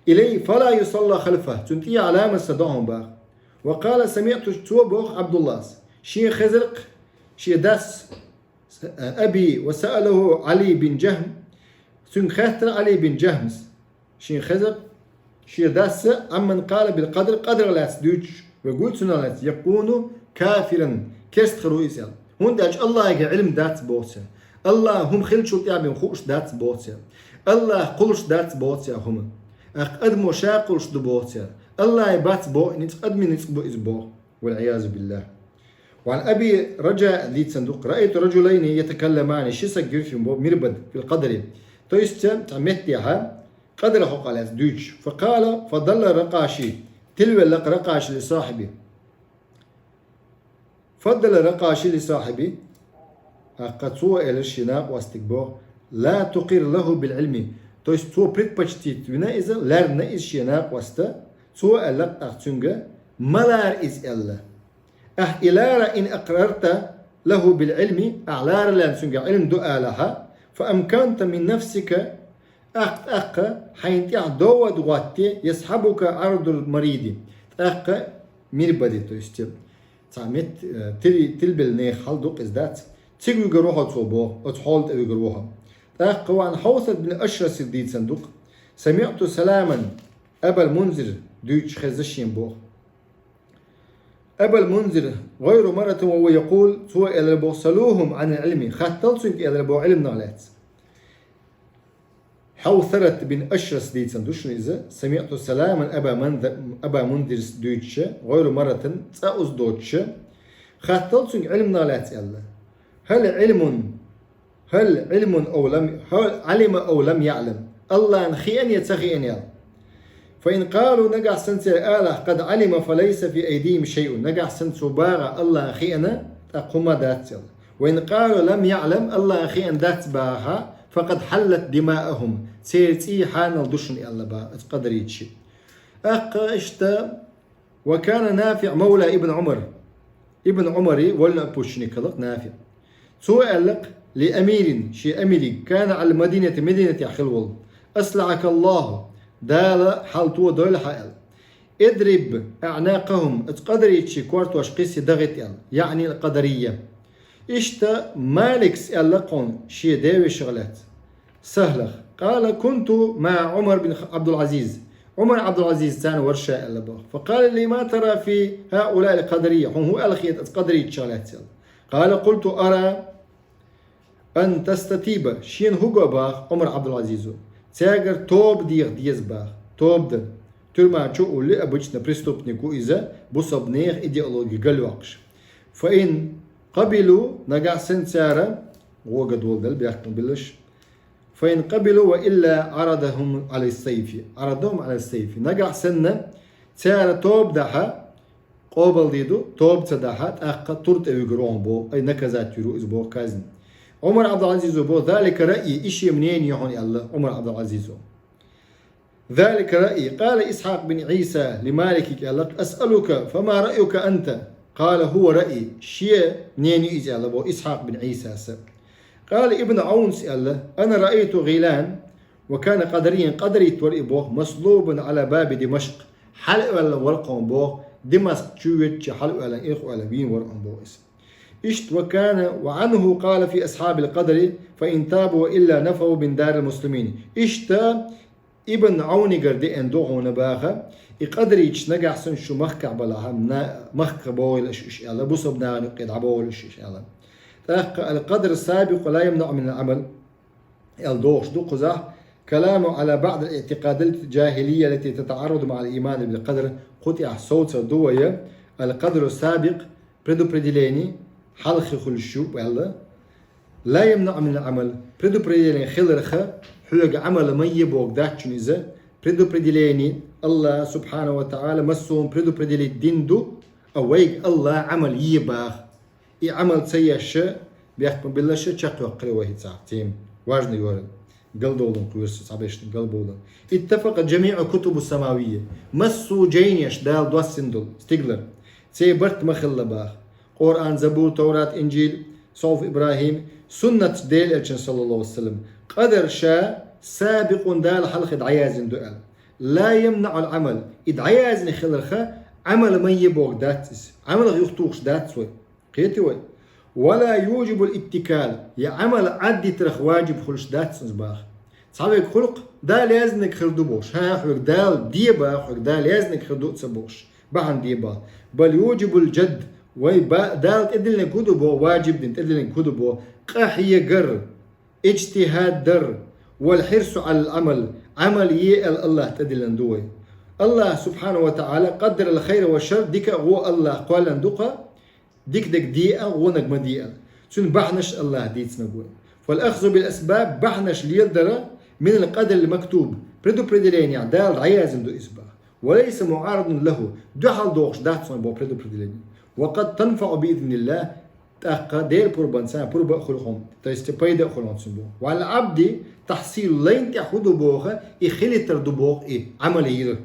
илай фала юсалла халфа, цунна тӀехьа ламаз ца до хьуна баха. «Ва къала самиӀту», цо боху Ӏабдуллас, шен хезаркх шен дас, аби, «ва саалаху Ӏали бин Джахм», цуьнга хаьттира Ӏали бин Джахмас. Шен хеза шен дас а, «Ӏамман къала бил къадр», къадрах лаьцна дуьйцуш, вай гуй цунах лаьцна, «якуну кафиран», керст хир ву иза аьлла. ХӀунда аьлча АллахӀига Ӏилма дац боху цара. АллахӀа хӀума хиллачул тӀаьхьа бен хууш дац боху цара. АллахӀа кхуллуш дац боху цара хӀума. ТӀаккха адамо ша кхуллуш ду боху цара. АллахӀан бац боху, ницкъ адамийн ницкъ бу иза боху. Вал-Ӏиязу биллахӀ. Ва Ӏан Аби Раджаъ дийцина ду-кх: «Раайту раджулайни ятакалламани», ши саг гуьртина бо Мирбад, «фил къадри». То есть, цхьа меттехьа, къадар хьокъехь лаьцна дуьйцуш. «Фа къала, фа далла ракъаши». Тилвелла-кх ракъаши ли сахьиби. «Фа далла ракъаши ли сахьиби». ТӀаккха цо элира шен накъостига боху: «Ла тукъир лаху бил Ӏилми». То есть, цо предпочтить вина иза, лаьрна иза шен накъоста. Цо аьлла-кх тӀаккха цуьнга: «Ма лара иза», аьлла. «Ахь и лара, ин акърарта лаху бил Ӏилми», ахь лараллин цуьнга Ӏилма ду алахьа, «фа амканта мин нафсика», ахь тӀаккха хьайна тӀехь довад гӀотте, «ясхьабука Ӏардул мариди», тӀаккха Мирбади, то есть, цхьа мет-, э, тили-, тилбелла нехан хьал ду-кх иза дац. Цига вигар ву хьо цо боху, оцу хьола тӀе вигар ву хьо. ТӀаккха ва Ӏан Хьавсат бин Ашрасига дийцина ду-кх: «Самиъту Саламан Абал Мунзир дуьйцуш хезна шен боху». Абал Мунзир, гӀайру марратин ва хӀува якъул, цо элира боху: «Салухум Ӏанил Ӏилми», хаттал цуьнга элира боху Ӏилманах лаьцна. Хьавсарат бин Ашрас дийцина ду шуна иза: «Самиъту Саламан Аба Манза-, Аба Мунзирс дуьйцуша, гӀайру марратин», цкъа уза доцуша, хаттал цуьнга Ӏилманах лаьцна аьлла: «Хьал Ӏилмун, хьал Ӏилмун ав лам, хьал Ӏалима ав лам яӀлам». АллахӀна хиъна я ца хиъна аьлла. «Фа ин къалу», нагахь санна цара алахь: «Къад Ӏалима, фа лайса фи айдихим шайъун». Нагахь санна цо бахахь АллахӀна хиъна, тӀаккха хӀума дац аьлла. «Ва ин къалу лам яӀлам», АллахӀна хиъна дац бахахь, «фа къад хьаллат димаухум», церан цӀий хьанал ду шуна аьлла баха оцу къадарийчаша. ТӀаккха иштта, «ва кана НафиӀ мавла ибн Ӏумар». Ибн Ӏумаран волланапуьчуьниг хилла-кх НафиӀ. Цо аьлла-кх: «Ли амирин», шен амирига, «кана Ӏалал Мадинати», Мадинатехь хилла волу: «АслахӀакаллахӀу», Дала хьал тодойла хьан аьлла. «Идриб аӀнакъахум», оцу къадарийчийн кортош кхиссий, дагӀийта аьлла, яъни ал-къадарийя. Иштта Маликс аьлла-кх хьуна шен девешах лаьцна. Сахьлах. Къала: «Кунту маӀа Ӏумар бин Ӏабдул-Ӏазиз». Ӏумар Ӏабдул-Ӏазиз царна вара ша аьлла боху. «Фа къала ли: ма тара фи хьаулаил къадарийя?» Хьуна хӀун аьлла хета оцу къадарийчех лаьцна аьлла. «Къала: къулту ара ан тастатиба». Шена хӀун го баха Ӏумар Ӏабдул-Ӏазизо? Цаьргара тоба деха деза баха. Тоба дан. Тюрьма чу а уллий, обычно преступник ву иза, бусалба нехан идеологи галйоккхуш. «Фа ин къабилу», нагахь санна цара, гӀога дола дала бехкам биллаш, «фа ин къабилу ва илла Ӏарадахум Ӏала сайфи». Ӏарадахум Ӏала сайфи. Нагахь санна цара тоба дахь, къобалдийду, тоба ца дахьа, тӀаккха тур тӀе вуьгур ву хьуна боху, ай наказать вуьр ву иза боху, казна. Ӏумар Ӏабдул-Ӏазизо боху: «Залика раъйи», и шен мнение ю хьуна аьлла Ӏумар Ӏабдул-Ӏазизо. «Залика раъйи». Къала Исхьакъ бин Ӏийса ли Маликига аьлла: «Асъалука, фама раъюка анта?» Къала: «Хува раъйи». Шен мнение ю иза аьлла боху Исхьакъ бин Ӏийсас. Къала Ибн Ӏаунас аьлла: «Ана раъайту гӀилан, ва кана къадарийян», къадарит вара и боху, «маслубан Ӏала баби Димашкъ». Хьалаоьллина вара кхуна боху, Димашкъ чу веттачу хьалаоьллина, ирхъоьллина вийна вара кхуна боху иза. Иштта, «ва кана, ва Ӏанху къала фи асхьабил къадари, фа ин табу ва илла нафару мин дарил муслимин». Иштта Ибн Ӏаунигара деана ду хьуна баха, и къадариташ нагахь санна шу махкахь балахьа, на-, махках богӀийла аша уьш аьлла, бусалба нахана юккъе дӀабогӀийла аша уьш аьлла. ТӀаккха «Ал-къадр сабикъу ла ямнаӀу мин ал-Ӏамал», аьлла дохуш ду кхузахь, «каламу Ӏала баъд ал-иътикъадат ал-джахилия, аллати татаӀарраду маӀа ал-ийман бил-къадр», кху тӀехь совцар ду вай, «ал-къадру сабикъ», предупредилени, хьалхе хуьлуш ю аьлла. «Ла ямнаӀу мин ал-Ӏамал», предупредилени хиларха, хьоьга Ӏамал ма е боху дац шуна иза, предупредилени, Аллах субхьанаху ва таӀала массо а предупределить дина ду, а вайга Аллах Ӏамал е баха. И Ӏамал ца еш, бехк ма биллалаш, чекхйоккхур вай хӀинца тема. Важный ю хӀара. Галдовлун кхоьру со, цхьабершна галбовлу. «Иттафакъат джамиӀу кутубу самавия». Массо а жайнаш Дала доссина долу стигалара. Церан барт ма хилла баха. Къуръан, Забур, Таврат, Инжил, Сухьуф ИбрахӀим, суннат Делан Элчан, саллаллаху Ӏалайхи ва саллам. Къадар ша сабикъун, Дала хьалхе дӀаяздина ду аьлла. «Ла ямнаӀу ал-Ӏамал». И дӀаяздина хиларха, Ӏамал ма е боху дац иза. Ӏамалх юхатухуш дац вай. Кхетий вай? «Ва ла южибул иттикал», я Ӏамал Ӏаддитарх важиб хуьлуш дац иза баха. Цхьаверг хуьлу-кх, Дала яздинарг хир ду бохуш. ХӀан, хьоьга Дала де баха, хьоьга Дала яздинарг хир ду а ца бохуш. Бахьана де баха. «Бал южибул джадд», вай ба-, Дала тӀедиллинарг хӀун ду боху, важиб дина тӀедиллинарг хӀун ду боху, къахьегар, иджтихӀад дар, «вал хьирсу Ӏалал Ӏамал», Ӏамал е аьлла Аллах тӀедиллина ду вай. Аллах субхьанаху ва таӀала къаддарал хайра ва шар, дика а, вон а Аллах кхоьллина ду-кх, дика дерг де а, вонаг ма де а. Цуьнан бахьанаш Аллах дийцинарг вай. «Фал ахзу бил асбаб», бахьанаш леладар, «минал къадарил мактуб», предупределениехь Дала дӀаяздина ду иза баха. «Ва лайса муӀарадун лаху», дуьхьал дохуш дац хьуна боху предупределение. «Ва къад танфаӀу би изниллах», тӀаккха Делан пурбанца пурба а хуьлу хьуна, то есть пайда а хуьлу хьуна цуьнан боху. «Ва Ӏалал Ӏабди тахьсил», лайна тӀехь хӀун ду боху, и хилийтар ду боху и Ӏамал йира.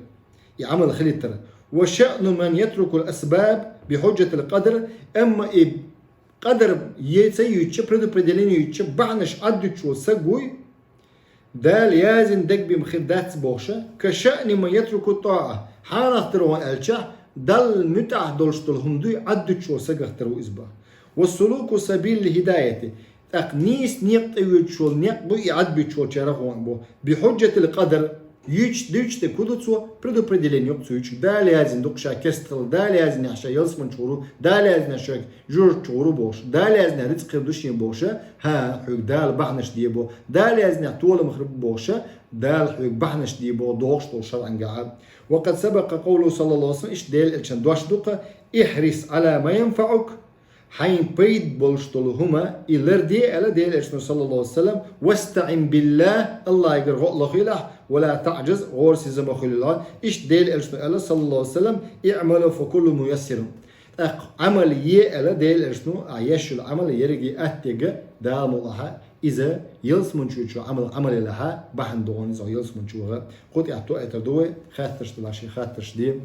И Ӏамал хилийтар. «Ва шаъну ман ятрукул асбаб би хьуджатил къадр», амма и къадар е ца юьйцуш, предупределение юьйцуш, бахьанаш Ӏаддуьтуш волу саг вуй, Дала яздина дерг бен хир дац бохуша, «ка шаъни ман ятруку тӀаӀа», хьанах тера ван аьлча, Далла муьтӀахь долуш долу хӀума дуй, Ӏаддуьтуш волу сагах тера ву иза баха. «Ва сулуку сабилил хӀидаяти», тӀаккха нийса некъ тӀе воьдуш волу некъ бу и Ӏадбуьтуш волчарах ван бу. «Би хьуджатил къадар», юьйцуш, дуьйцуш дерг хӀун ду цо, предупределение юкъа цо юьйцуш. Дала яздина ду-кх ша керста хила, Дала яздинехь ша ялсамани чу гӀур ву, Дала яздинехь шайга жожагӀате чу гӀур ву бохуш, Дала яздинехь рицкъ хир ду шена бохуша, хӀан, хьоьга Дала бахьанаш де боху, Дала яздинехь толам хир бу бохуша, Дала хьоьга бахьанаш де боху дохуш долу шарӀангахьа. «Ва къад сабакъа къовлуху саллаллаху Ӏалайхи ва саллам», иштта Делан Элчан дош ду-кх: «Ихьрис Ӏала ма янфаӀук», хьайна пайда болуш долу хӀума и ларде аьлла Делан Элчано, саллаллаху Ӏалайхи ва саллам, «вастаӀин биллах», Аллахьигара гӀо а лохуьйлахь, «ва ла таӀджаз», гӀорасиза ма хуьлийла. Иштта Делан Элчано аьлла, саллаллаху Ӏалайхи ва саллам: «ИӀмалу фа куллу муяссарун». ТӀаккха Ӏамал е аьлла Делан Элчано, ахь еш йолу Ӏамал ерриге атта дерг Дала мукъ лахь, иза ялсамани чу йоьдучу Ӏамал, Ӏамал елахь, бахьана догӀун иза ялсамани чу ваха. Кху тӀехь тоьар ду вай, хаттарш делахь шайн хаттарш де.